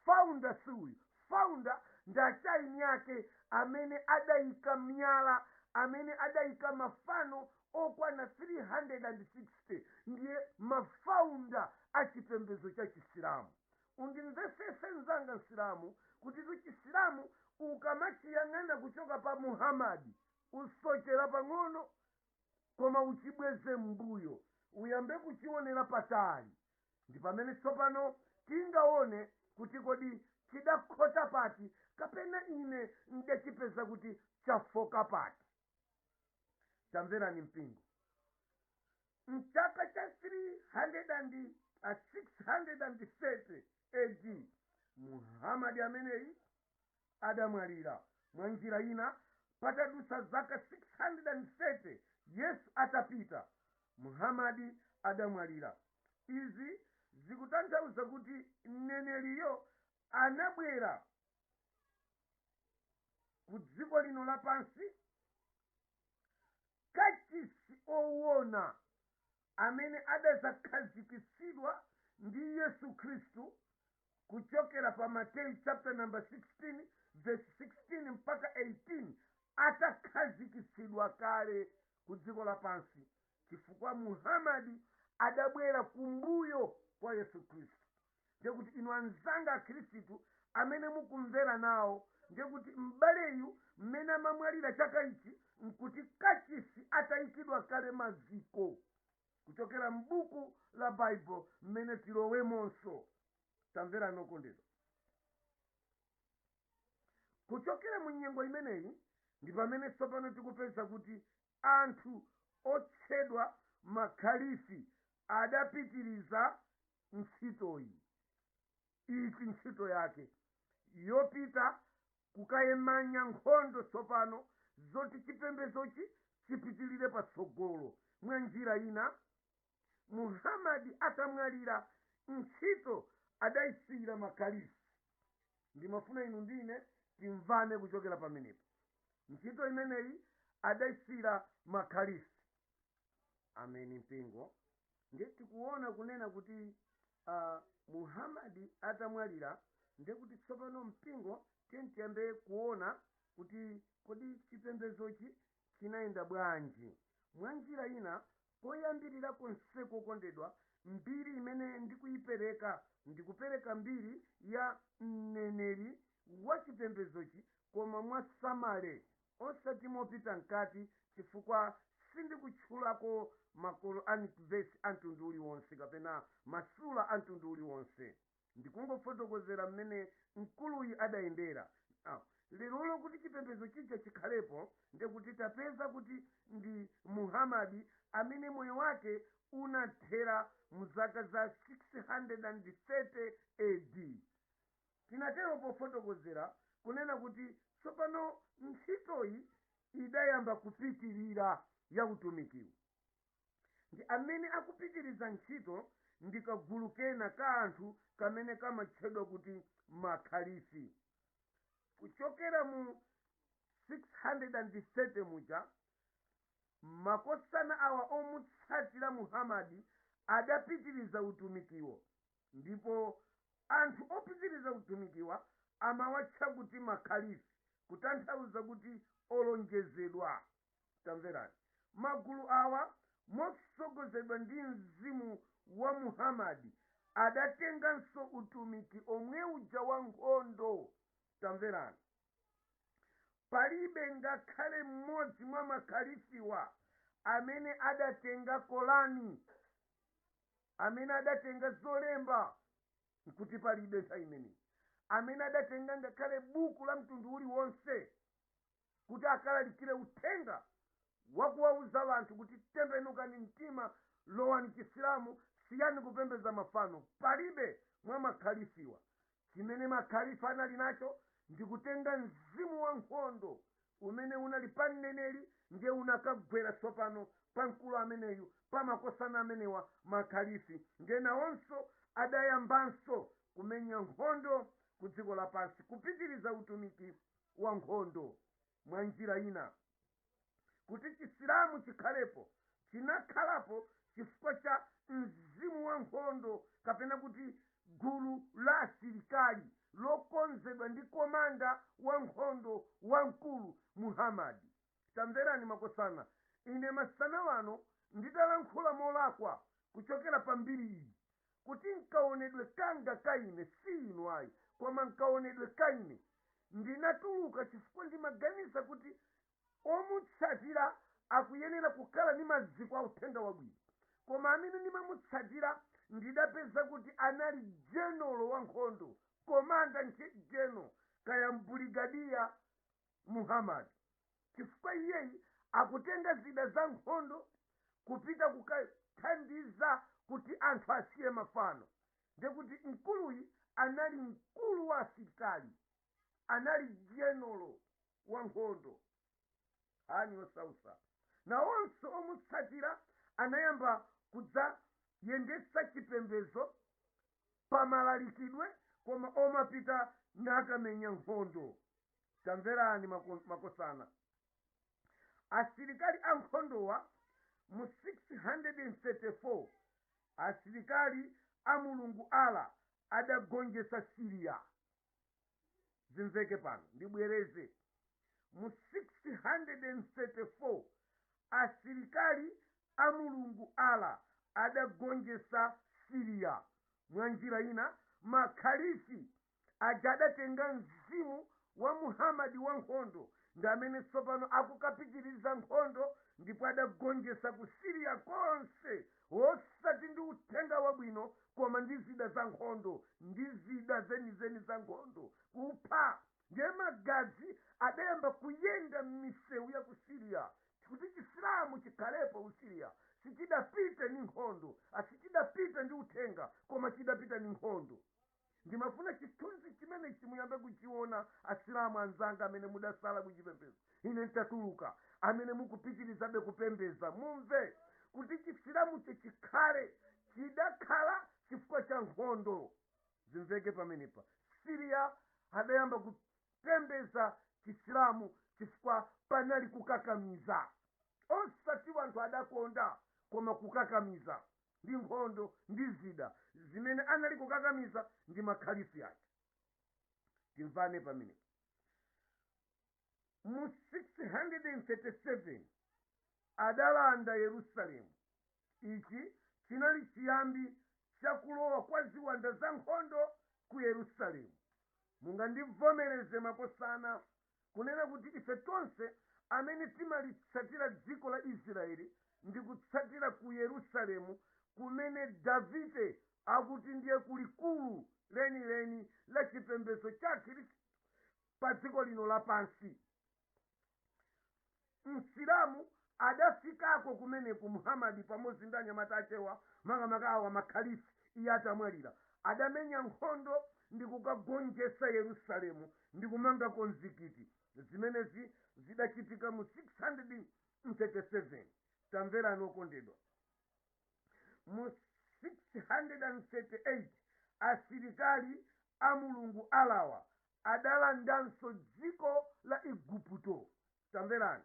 Founder si uyu. Founder ndi achaini yake amene adayika miyala, amene adayika mafano okwana 360, ndiye mafounder a chipembedzo cha Chisilamu. Undimvesese mzanga Msilamu, kuti tu Chisilamu ukamachiyang'ana kuchoka pa Muhamadi usochera pang'ono, koma uchibweze mbuyo, uyambe kuchionera patali, ndi pamene tsopano tingaone kuti kodi chidakhota pati, kapena ine ndachipeza kuti chafoka pati. Tamverani mpingo, mchaka cha 630 AD Muhamadi ameneyi adamwalira. Mwa njira ina, patadusa zaka 630 Yesu atapita, Muhamadi adamwalira. Izi zikutanthauza kuti mneneriyo anabwera ku dziko lino lapansi, kachisi owona amene adadzakhazikitsidwa ndi Yesu Khristu kuchokera pa Mateyu chapter number 16 verse 16 mpaka 18, atakhazikitsidwa kale ku dziko lapansi, chifukwa Muhamadi adabwera kumbuyo kwa Yesu Khristu. Ndikuti inu anzanga Akhristu amene mukumvera nawo Ndiye kuti m'baleyu mmene amamwalira chaka ichi nkuti kachisi atayikidwa kale maziko, kuchokera m'buku la Baibulo mmene tilowemonso. Tamverani okondedwa, kuchokera mu nyengo imeneyi ndi pamene tsopano tikupeza kuti anthu otchedwa makhalifi adapitiriza ntchitoyi. Iti ntchito yake yopita kukayemanya nkhondo tsopano zoti chipembezochi chipitirire patsogolo. Mwa njira ina, Muhammadi atamwalira, ntchito adayisiyira makhalifi. Ndimafuna inu ndine timvane kuchokera pamenepo. Ntchito imeneyi adayisiyira makhalifi. Ameni mpingo. Ndiye tikuona kunena kuti Muhammadi atamwalira, ndiye kuti tsopano mpingo tiyambe kuona kuti kodi chipembezochi chinayenda bwanji. Mwa njira ina, koyambirira konse kokondedwa, mbiri imene ndikuyipereka, ndikupereka mbiri ya mneneri wa chipembezochi, koma mwasamale, osati mopita mkati, chifukwa sindikutchulako ma Quranic verse a mtundu uliwonse kapena masula a mtundu uliwonse. Ndikungofotokozera mmene mkuluyi adayendera. Lero kuti chipembedzo chija chikhalepo, ndekuti tapeza kuti ndi Muhammadi amene moyo wake unathera mu zaka za 630 AD. Tinatero pofotokozera kunena kuti tsopano ntchitoyi idayamba kupitirira ya utumikiwo, ndi amene akupitiriza ntchito ndi kagulu kena ka anthu kamene kamatchedwa kuti makhalifi. Kuchokera mu 630 muja, makosana awa omutsatira Muhammadi adapitiriza utumikiwo, ndipo anthu opitiriza utumikiwa amawatcha kuti makhalifi, kutanthauza kuti olonjezedwa. Tamverani, magulu awa mosogozedwa ndi mzimu wa Muhammadi adatenganso utumiki omwe uja wa nkhondo. Tamverani, palibe ngakhale mmodzi mwa makhalifiwa amene adatenga Korani, amene adatenga zolemba, nkuti palibe nthawi imeneyi amene adatenga ngakhale buku la mtundu uliwonse kuti akalalikire uthenga wakuwauza anthu kuti tembenukani mtima, lowani Chisilamu, siyani kupembedza mafano. Palibe mwa makhalifiwa. Chimene makhalifa anali nacho ndikutenga mzimu wa nkhondo umene unali pa mneneri, ndiye unakagwera tsopano pa mkulu ameneyu, pa makosana amenewa makhalifi. Ndiye nawonso adayambanso kumenya nkhondo ku dziko lapansi, kupitiriza utumiki wa nkhondo. Mwa njira ina, kuti Chisilamu chikhalepo, chinakhalapo chifukwa cha mzimu wa nkhondo, kapena kuti gulu la asilikali lokonzedwa ndi komanda wa nkhondo wamkulu Muhammadi. Tamverani makosana, ine masana wano nditalankhula molakwa kuchokera pa mbiri iyi, kuti nkaonedwe kanga kaine, si inu ayi, koma nkaonedwe kaine ndinatuluka chifukwa ndimaganiza kuti omutsatira akuyenera kukhala ndi maziko a uthenga wabwino, koma amene ndimamutsatira ndidapeza kuti anali general wa nkhondo, commander general kaya brigadier Muhammad, chifukwa iyeyi akutenga zida za nkhondo kupita kukathandiza kuti anthu asiye mafano. Ndekuti mkuluyi anali mkulu wa asilikali, anali general wa nkhondo ani osausa. Nawonso omutsatira anayamba kudzayendetsa chipembedzo pamalalikidwe, koma omapita nakamenya nkhondo. Tamverani makosana, asilikali ankhondowa mu 634, asilikali a Mulungu Allah adagonjetsa Syria. Zimveke pano, ndibwereze, mu 634 asilikali a Mulungu Allah adagonjetsa Syria. Mwa njira ina, makhalifi aja adatenga mzimu wa Muhamadi wa nkhondo ndi amene tsopano akukapitiriza nkhondo, ndipo adagonjetsa ku Siriya konse, wosati ndi uthenga wabwino koma ndi zida za nkhondo, ndi zida zenizeni za nkhondo, kupha. Ndiye magazi adayamba kuyenda m'misewu ya ku Siriya. Kuti Chisilamu chikhalepo ku Siriya, sichidapite ndi nkhondo, asichidapite ndi uthenga, koma chidapita ndi nkhondo. Ndimafuna chithunzi chimene chimuyambe kuchiona, Asilamu anzanga amene mudasala kuchipembedzo ine ntatuluka, amene mukupitirizabe kupembeza, mumve kuti Chisilamucho chikhale chidakhala chifukwa cha nkhondo. Zimveke pamenepa. Siriya adayamba kupembeza Chisilamu chifukwa panali kukakamiza, osati wanthu adakonda, koma kukakamiza ndi nkhondo ndi zida zimene anali kukakamiza ndi makhalifi ake. Timvane pamenepa. Mu 637 adalanda Yerusalemu. Ichi chinali chiyambi chakulowa kwa ziwanda za nkhondo ku Yerusalemu. Mungandivomereze, makosana, kunena kuti ife tonse amene timalitsatira dziko la Israeli ndi kutsatira ku Yerusalemu, kumene Davide akuti ndiye kulikulu lenileni la chipembedzo cha Khristu pa dziko lino lapansi, Msilamu adafikako kumeneku Muhamadi pamodzi ndi anyamata achewa, makamaka awa makhalifi. Iye atamwalira, adamenya nkhondo ndi kukagonjetsa Yerusalemu ndi kumangako mzikiti. Zimenezi zidachitika mu 637. Tamverani, okondedwa, mu 638 asilikali a Mulungu Alawa adalandanso dziko la Igupto. Tamverani,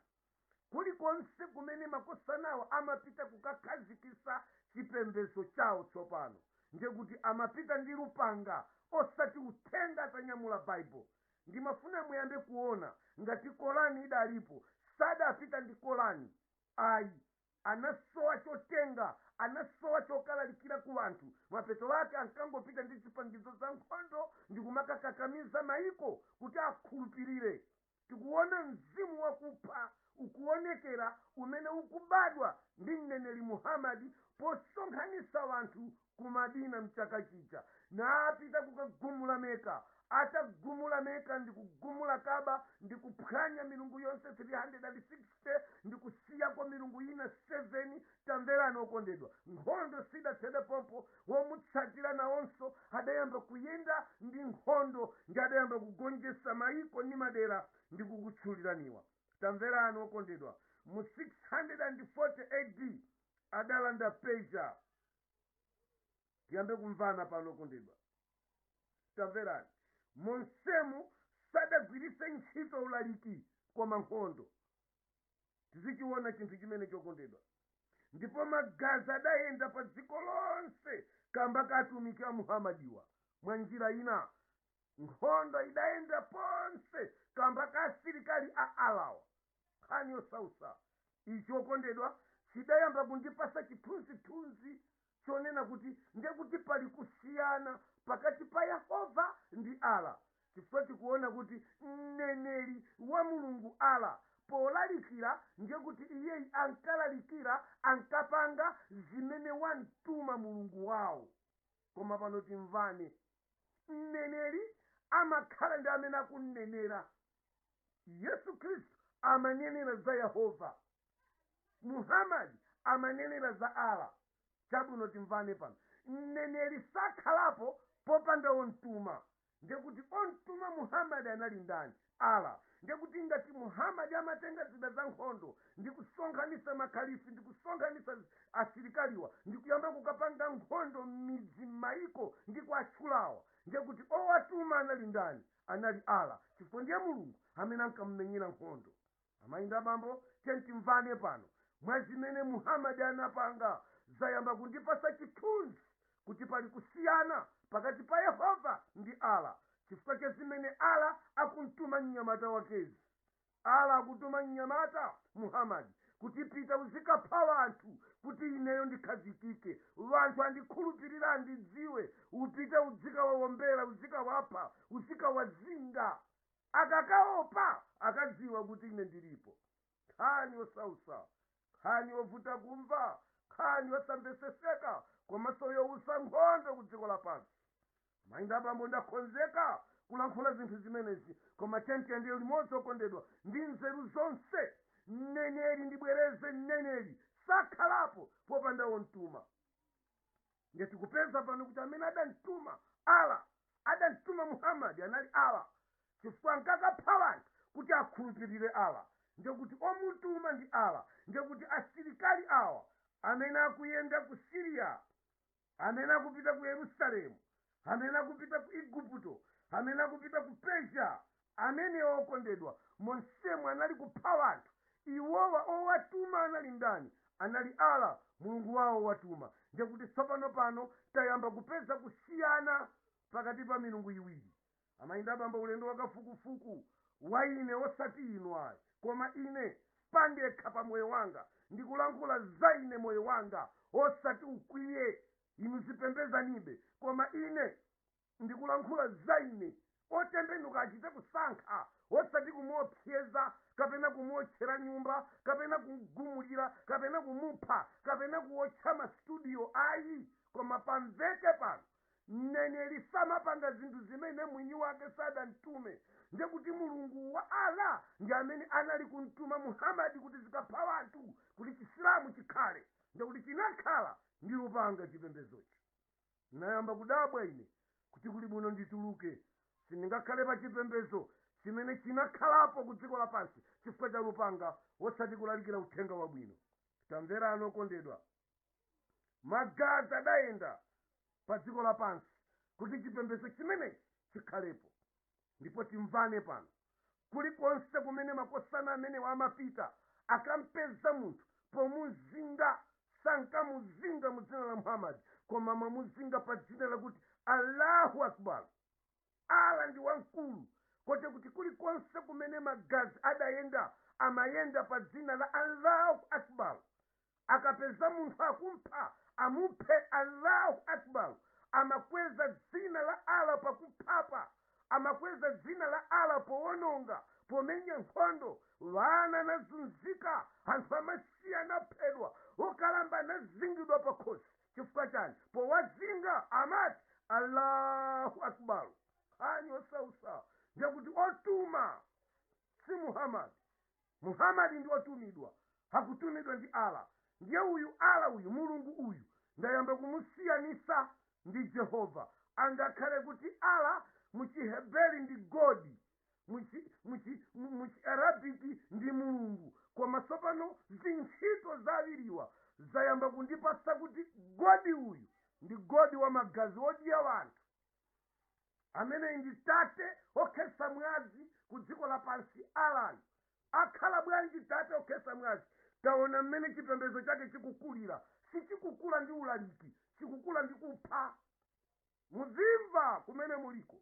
kulikonse kumene makosanawo amapita kukakhazikisa chipembedzo chawo tsopano, ndiye kuti amapita ndi lupanga, osati uthenga atanyamula Baibulo. Ndimafuna muyambe kuona ngati Kolani idalipo. Sadapita ndi Kolani ayi, anasowa chotenga, anasowa chokalalikira ku anthu. Mapeto ake ankangopita ndi zipangizo za nkhondo ndi kumakakakamiza maiko kuti akhulupirire. Tikuona mzimu wakupha ukuonekera umene ukubadwa ndi mneneri Muhamadi posonkhanitsa wanthu ku Madina mchaka chija, naapita kukagumula Meka. Atagumula Meka ndi kugumula Kaba ndi kuphwanya milungu yonse 360 ndi kusiyako milungu ina 7. Tamverani, okondedwa, nkhondo sidathede pompo. Womutsatira nawonso adayamba kuyenda ndi nkhondo ndi adayamba kugonjetsa maiko ndi madera ndi kukutchuliraniwa. Tamverani, okondedwa, mu 640 AD adalanda Persia. Tiyambe kumvana pano, okondedwa. Tamverani, monsemu sadagwiritse ntchito ulaliki koma nkhondo. Tizichiona chinthu chimene, chokondedwa. Ndipo magazi adayenda pa dziko lonse kamba ka atumiki a Muhamadiwa. Mwa njira ina, nkhondo idayenda ponse kamba ka asilikali a Alawa. Nkhani yosausa ichi, okondedwa, chidayamba kundipasa chithunzithunzi chonena kuti ndekuti pali kusiyana pakati pa Yehova ndi Ala, chifukwa tikuona kuti mneneri wa Mulungu Ala polalikira, ndiye kuti iyeyi ankalalikira, ankapanga zimene wamtuma Mulungu wawo. Koma pano timvane, mneneri amakhala ndi amene akunenera. Yesu Khristu amanenera za Yehova, Muhammadi amanenera za Ala. Chabwino, timvane pano. Mneneri sakhalapo popanda ontuma. Ndekuti ontuma Muhammadi anali ndani? Ala. Ndekuti ngati Muhammadi amatenga zida za nkhondo ndi kusonkhanitsa makhalifi ndi kusonkhanitsa asilikaliwa ndi kuyamba kukapanga nkhondo m'midzi, m'mayiko ndi kuatchulawa, ndekuti owatuma anali ndani? Anali Ala, chifukwa ndiye Mulungu amene ankammenyera nkhondo. Amayi ndi abambo, timvane pano. Mwa zimene Muhammadi anapanga, zayamba kundipasa chithunzi kuti pali kusiyana pakati pa Yehova ndi Ala, chifukwa cha zimene Ala akumtuma mnyamata wakezi. Ala akutuma mnyamata Muhammadi kuti pita uzikapha wanthu kuti ineyo ndikhazikike, wanthu andikhulupirira, andidziwe. Upite uzikawawombera, uzikawapha, uzikawazinga. Akakaopa akadziwa kuti ine ndilipo. Nkhani yosausa, nkhani yovuta kumva, nkhani yosamveseseka, komanso yowusa nkhondo ku dziko lapansi. Mayi ndi abambo, ndakonzeka kulankhula zinthu zimenezi, koma tiyeni limodzi, okondedwa, ndi nzeru zonse. Mneneri, ndibwereze, mneneri sakhalapo popanda womtuma. Ndiye tikupeza pano kuti amene adamtuma Allah, adamtuma Muhammadi, anali Allah, chifukwa ankakapha anthu kuti akhulupirire Allah. Ndiye kuti omutuma ndi Allah. Ndiye kuti asilikali awa amene akuyenda ku Syria, amene akupita ku Yerusalemu, amene akupita ku Igupto, amene akupita ku Persia, amene okondedwa monsemo anali kupha anthu, iwowa owatuma anali ndani? Anali Allah, Mulungu wawo watuma. Ndiye kuti tsopano pano tayamba kupeza kusiyana pakati pa milungu iwiri. Amayi ndi abambo, ulendo wakafukufuku wa ine, osati inu ayi, koma ine pandekha pa moyo wanga, ndikulankhula za ine, moyo wanga, osati ukwiye inu, zipembezanibe, koma ine ndikulankhula za ine. Otembenuka achite kusankha, osati kumuopseza kapena kumuotchera nyumba kapena kumgumulira kapena kumupha kapena kuotcha mastudio, ayi. Koma pamveke pano, mneneri samapanga zinthu zimene mwini wake sadamtume. Ndiye kuti Mulungu wa Allah ndi amene anali kumtuma Muhammadi kuti zikapha anthu kuti Chisilamu chikhale. Ndiye kuti chinakhala ndi lupanga chipembezochi. Nayamba kudabwa ine kuti kuli bwino ndituluke, sindingakhale pa chipembezo chimene chinakhalapo ku dziko lapansi chifukwa cha lupanga, wosati kulalikira uthenga wabwino. Tamverani, okondedwa, magazi adayenda pa dziko lapansi kuti chipembedzo chimenechi chikhalepo. Ndipo timvane pano, kulikonse kumene makosana amene amapita, akampeza munthu, pomuzinga sankamuzinga mu dzina la Muhammadi, koma mamuzinga pa dzina lakuti Allahu Akbar, Allah ndi wamkulu. Kote kuti kulikonse kumene magazi adayenda, amayenda pa dzina la Allahu Akbar. Akapeza munthu akumpha, amuphe Allahu Akbar. Amakweza dzina la Allah pakuphapa, amakweza dzina la Allah powononga, pomenya nkhondo. Vana anazunzika, anthu amasiya anaphedwa, okalamba anazingidwa pakhosi. Chifukwa chani? Powazinga amati Allahu Akbar. Nkhani osausa. Ndekuti otuma si Muhammadi, Muhammadi ndi otumidwa, akutumidwa ndi Allah. Ndiye uyu Allah uyu, Mulungu uyu, ndayamba kumusiyanisa ndi Jehova. Angakhale kuti Allah muchiheberi ndi God, muchiarabiki ndi Mulungu, koma tsopano zintchito zawiriwa zayamba kundipatsa kuti God uyu ndi God wa magazi, wodya wanthu, amene ndi tate okhetsa mwazi ku dziko lapansi. Alayo akhala bwanji tate okhetsa mwazi? Taona mmene chipembedzo chake chikukulira. Sichikukula ndi ulaliki, chikukula ndi kupha. Muzimva kumene muliko,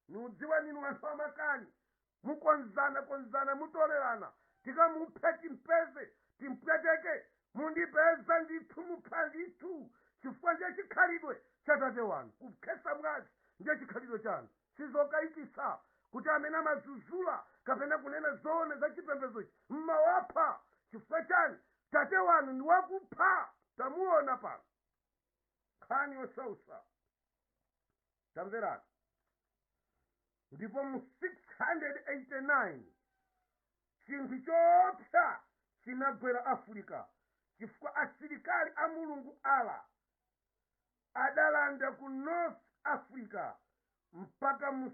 niudziwa ninu anthu amakani, mukonzana konzana, mutolerana, tikamuphe, timpeze, timpweteke, mundipeza ndithu, mupha ndithu, chifukwa ndiye chikhalidwe cha tate wanu. Kukhetsa mwazi ndiye chikhalidwe chanu. Sizokayikitsa kuti amene amazuzula kapena kunena zoona za chipembedzochi mmawapha. Chifukwa chani? Tate wanu ndi wakupha. Tamuona pano, nkhani yosausa. Tamverani. Ndipo mu 689 chinthu choopsa chinagwera Africa, chifukwa asilikali a Mulungu Allah adalanda ku North Africa mpaka mu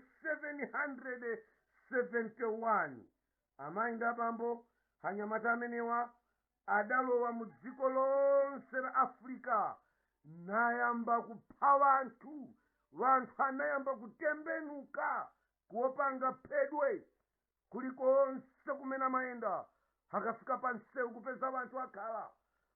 771. Amayi ndi abambo, anyamata amenewa adalowa mu dziko lonse la Africa nayamba kupha wanthu. Wanthu anayamba kutembenuka kuopanga phedwe. Kulikonse kumene amayenda, akafika pa msewu kupeza wanthu akhala,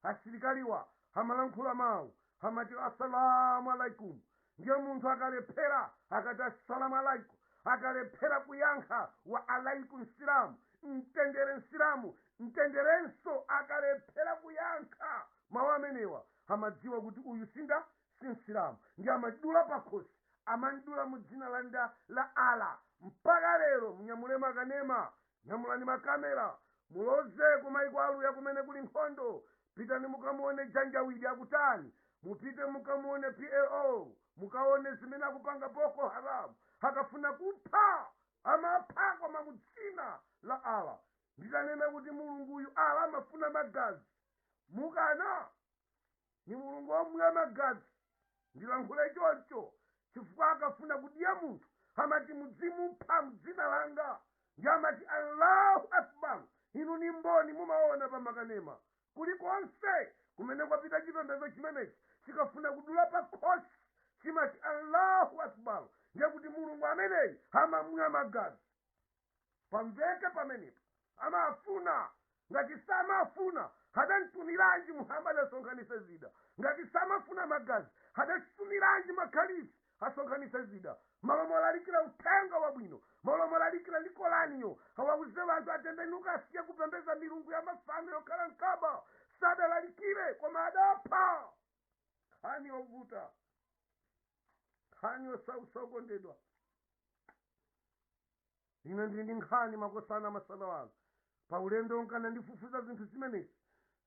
asilikaliwa amalankhula mawu, amati assalamu alaikum. Ndiye munthu akalephera, akati assalamu alaikum, akalephera kuyankha wa alaikum silamu, mtendere nsilamu, mtenderenso, akalephera kuyankha mawu amenewa, amadziwa kuti uyu sinda si msilamu, ndi amadula pakhosi, amandula mu dzina la nda la Allah. Mpaka lero Munyamule makanema, nyamulani makamera, muloze kumaiko aluya kumene kuli nkhondo. Pitani mukamuone Janjawidi akutani, mupite mukamuone PLO, mukaone zimene akupanga Boko Haram. Akafuna kupha amapha, koma mudzina la Allah. Nditanena kuti Mulunguyu Allah amafuna magazi, mukana ni Mulungu omwe magazi. Ndilankhule choncho chifukwa akafuna kudiya munthu amati mudzimupha mdzina langa, ndi amati Allahu Akbar. Inu ni mboni, mumaona pamakanema kulikonse kumene kwapita chipembedzo chimenechi, chikafuna kudula pa khosi chimati Allahu Akbar. Ndiye kuti Mulungu ameneyi amamwa magazi. Pamveke pamenepo, amafuna. Ngati samafuna, hadantumiranji Muhammad asonkhanise zida? Ngati samafuna magazi, hadatumiranji makhalifi asonkhanise zida? Malo molalikira uthenga wabwino, malo molalikira ndi Koraniyo, awauze anthu atembenuka, asiye kupembeza milungu ya mafano yokhala mkaba, sadalalikire koma adapha. Nkhani yovuta, nkhani yosausa, okondedwa. Ine ndili ndi nkhani, makosana, masana wanu. Pa ulendo nkana ndifufuza zinthu zimenezi,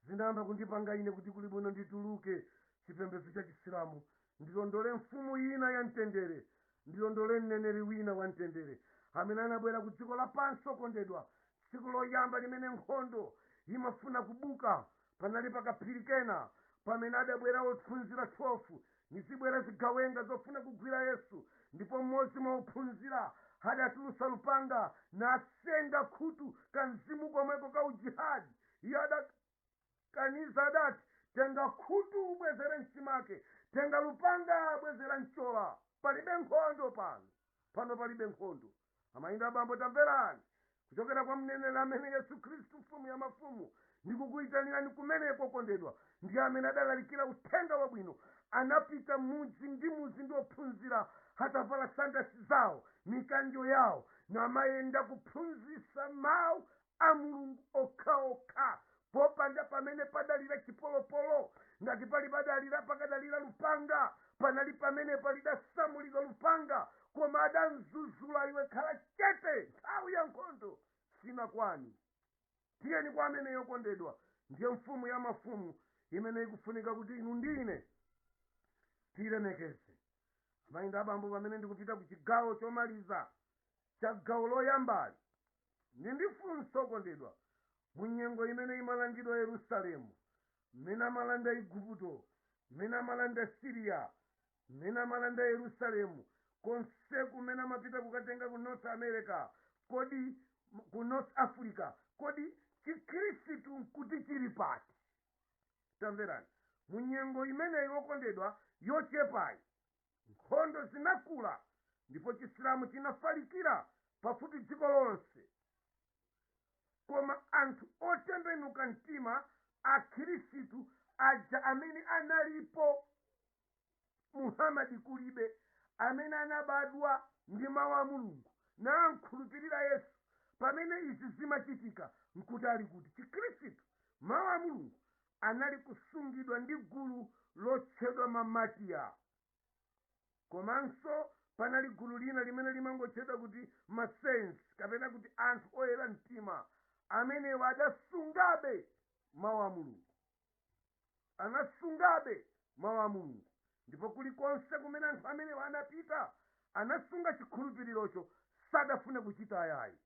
zinayamba kundipanga ine kuti kuli bwino ndituluke chipembedzo cha Chisilamu, ndilondole mfumu ina ya mtendere, ndilondole mneneri wina wa mtendere amene anabwera ku dziko lapansi. Okondedwa, tsiku loyamba limene nkhondo imafuna kubuka, panali pakaphiri kena pamene adabwera ophunzira 12, nizibwera zigawenga zofuna kugwira Yesu. Ndipo mmodzi mwa ophunzira adatulusa lupanga nasenga khutu kamzimu komweko ka ujihadi. Iye adakaniza, adati, "Tenga khutu ubwezere mchimake, tenga lupanga bwezera mchola. Palibe nkhondo pano, pano palibe nkhondo." Amayinda, abambo, tamverani kuchokera kwa mneneri amene Yesu Khristu, mfumu ya mafumu, ndikukuyitanirani kumeneko. Kondedwa, ndi amene adalalikira uthenga wabwino. Anapita mudzi ndi mudzi ndi ophunzira, atavala sandasi zawo, mikanjo yawo, namayenda kuphunzitsa mawu a Mulungu okhaokha, popanda pamene padalira chipolopolo. Ngati pali padalira, pakadalira lupanga, panali pamene palidasamulidwa lupanga, koma adamzuzula, "Iwe khala chete, nthawi ya nkhondo sinakwani." Tiyeni kwa amene, yokondedwa, ndiye mfumu ya mafumu imene ikufunika kuti inu ndine tiyilemekeze. Amayinda, abambo, pamene ndikupita ku chigawo chomaliza cha gawo loyambali, ndi ndifunso, kondedwa: mu nyengo imene imalandidwa Yerusalemu, mmene amalanda Igupto, mmene amalanda Siriya, mmene amalanda Yerusalemu, konse kumene amapita kukatenga ku North America, kodi ku North Africa, kodi Chikhristu nkuti chili pati? Tamverani, mu nyengo imeneyi, wokondedwa, yochepayi, nkhondo zinakula ndipo Chisilamu chinafalikira pafupi dziko lonse. Koma anthu otembenuka mtima, Akhristu aja amene analipo Muhamadi kulibe, amene anabadwa ndi mawu a Mulungu nankhulupirira Yesu, pamene izi zimachitika nkuti ali kuti? Chikhristu, mawu a Mulungu, anali kusungidwa ndi gulu lotchedwa Mamatiya, komanso panali gulu lina limene limangotchedwa kuti Masaints, kapena kuti anthu oyera mtima. Amenewa adasungabe mawu a Mulungu, anasungabe mawu a Mulungu, ndipo kulikonse kumene anthu amenewa anapita anasunga chikhulupirirocho, sadafune kuchita ayayi.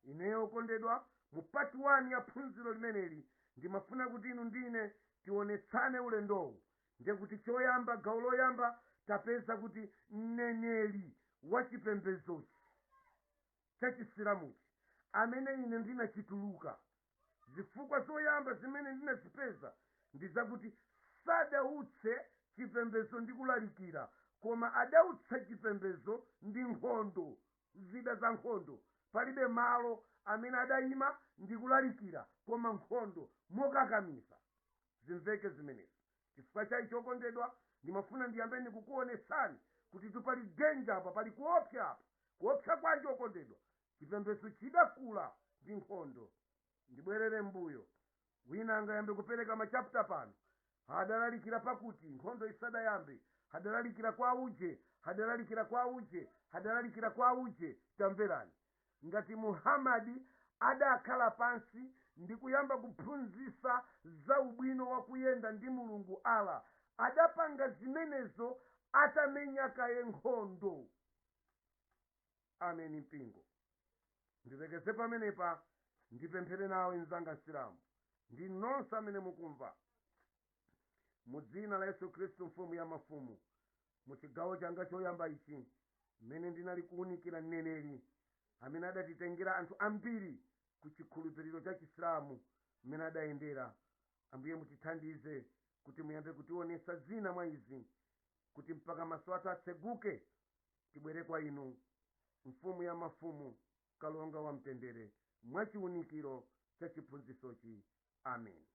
Ineyo, kondedwa, mu part 1 ya phunziro limeneli ndimafuna kuti inu ndine tionetsane ulendowu. Ndiye kuti choyamba, gawo loyamba, tapeza kuti mneneri wa chipembedzochi cha Chisilamuchi amene ine ndinachituluka, zifukwa zoyamba zimene ndinazipeza ndi zakuti sadautse chipembedzo ndi kulalikira, koma adautsa chipembedzo ndi nkhondo, zida za nkhondo. Palibe malo amene adayima ndi kulalikira, koma nkhondo mokakamiza. Zimveke zimenezi. Chifukwa cha icho, okondedwa, ndimafuna ndiyambeni kukuonetsani kuti pali danger apa, pali kuopsa apa. Kuopsa kwanji, okondedwa? Chipembedzo chidakula ndi nkhondo. Ndibwerere mbuyo, wina angayambe kupereka machapter pano: adalalikira pakuti nkhondo isadayambe, adalalikira kwa uje, adalalikira kwa uje, adalalikira kwa uje. Tamverani. Ngati Muhammadi adakhala pansi ndi kuyamba kuphunzitsa za ubwino wa kuyenda ndi Mulungu Allah, adapanga zimenezo atamenya kaye nkhondo. Ameni. Mpingo, ndilekeze pamenepa, ndipemphere nawe mzanga Msilamu ndi nonse amene mukumva, mu dzina la Yesu Khristu, Mfumu ya mafumu. Mu chigawo changa choyamba ichi, mmene ndinali kuwunikira mneneri amene adatitengera anthu ambiri ku chikhulupiriro cha Chisilamu, mmene adayendera, Ambuye mutithandize kuti muyambe kutionetsa zina mwa izi, kuti mpaka maso athu atseguke, tibwere kwa inu, Mfumu ya mafumu, Kalonga wa mtendere, mwachiwunikiro cha chiphunzitsochi. Amen.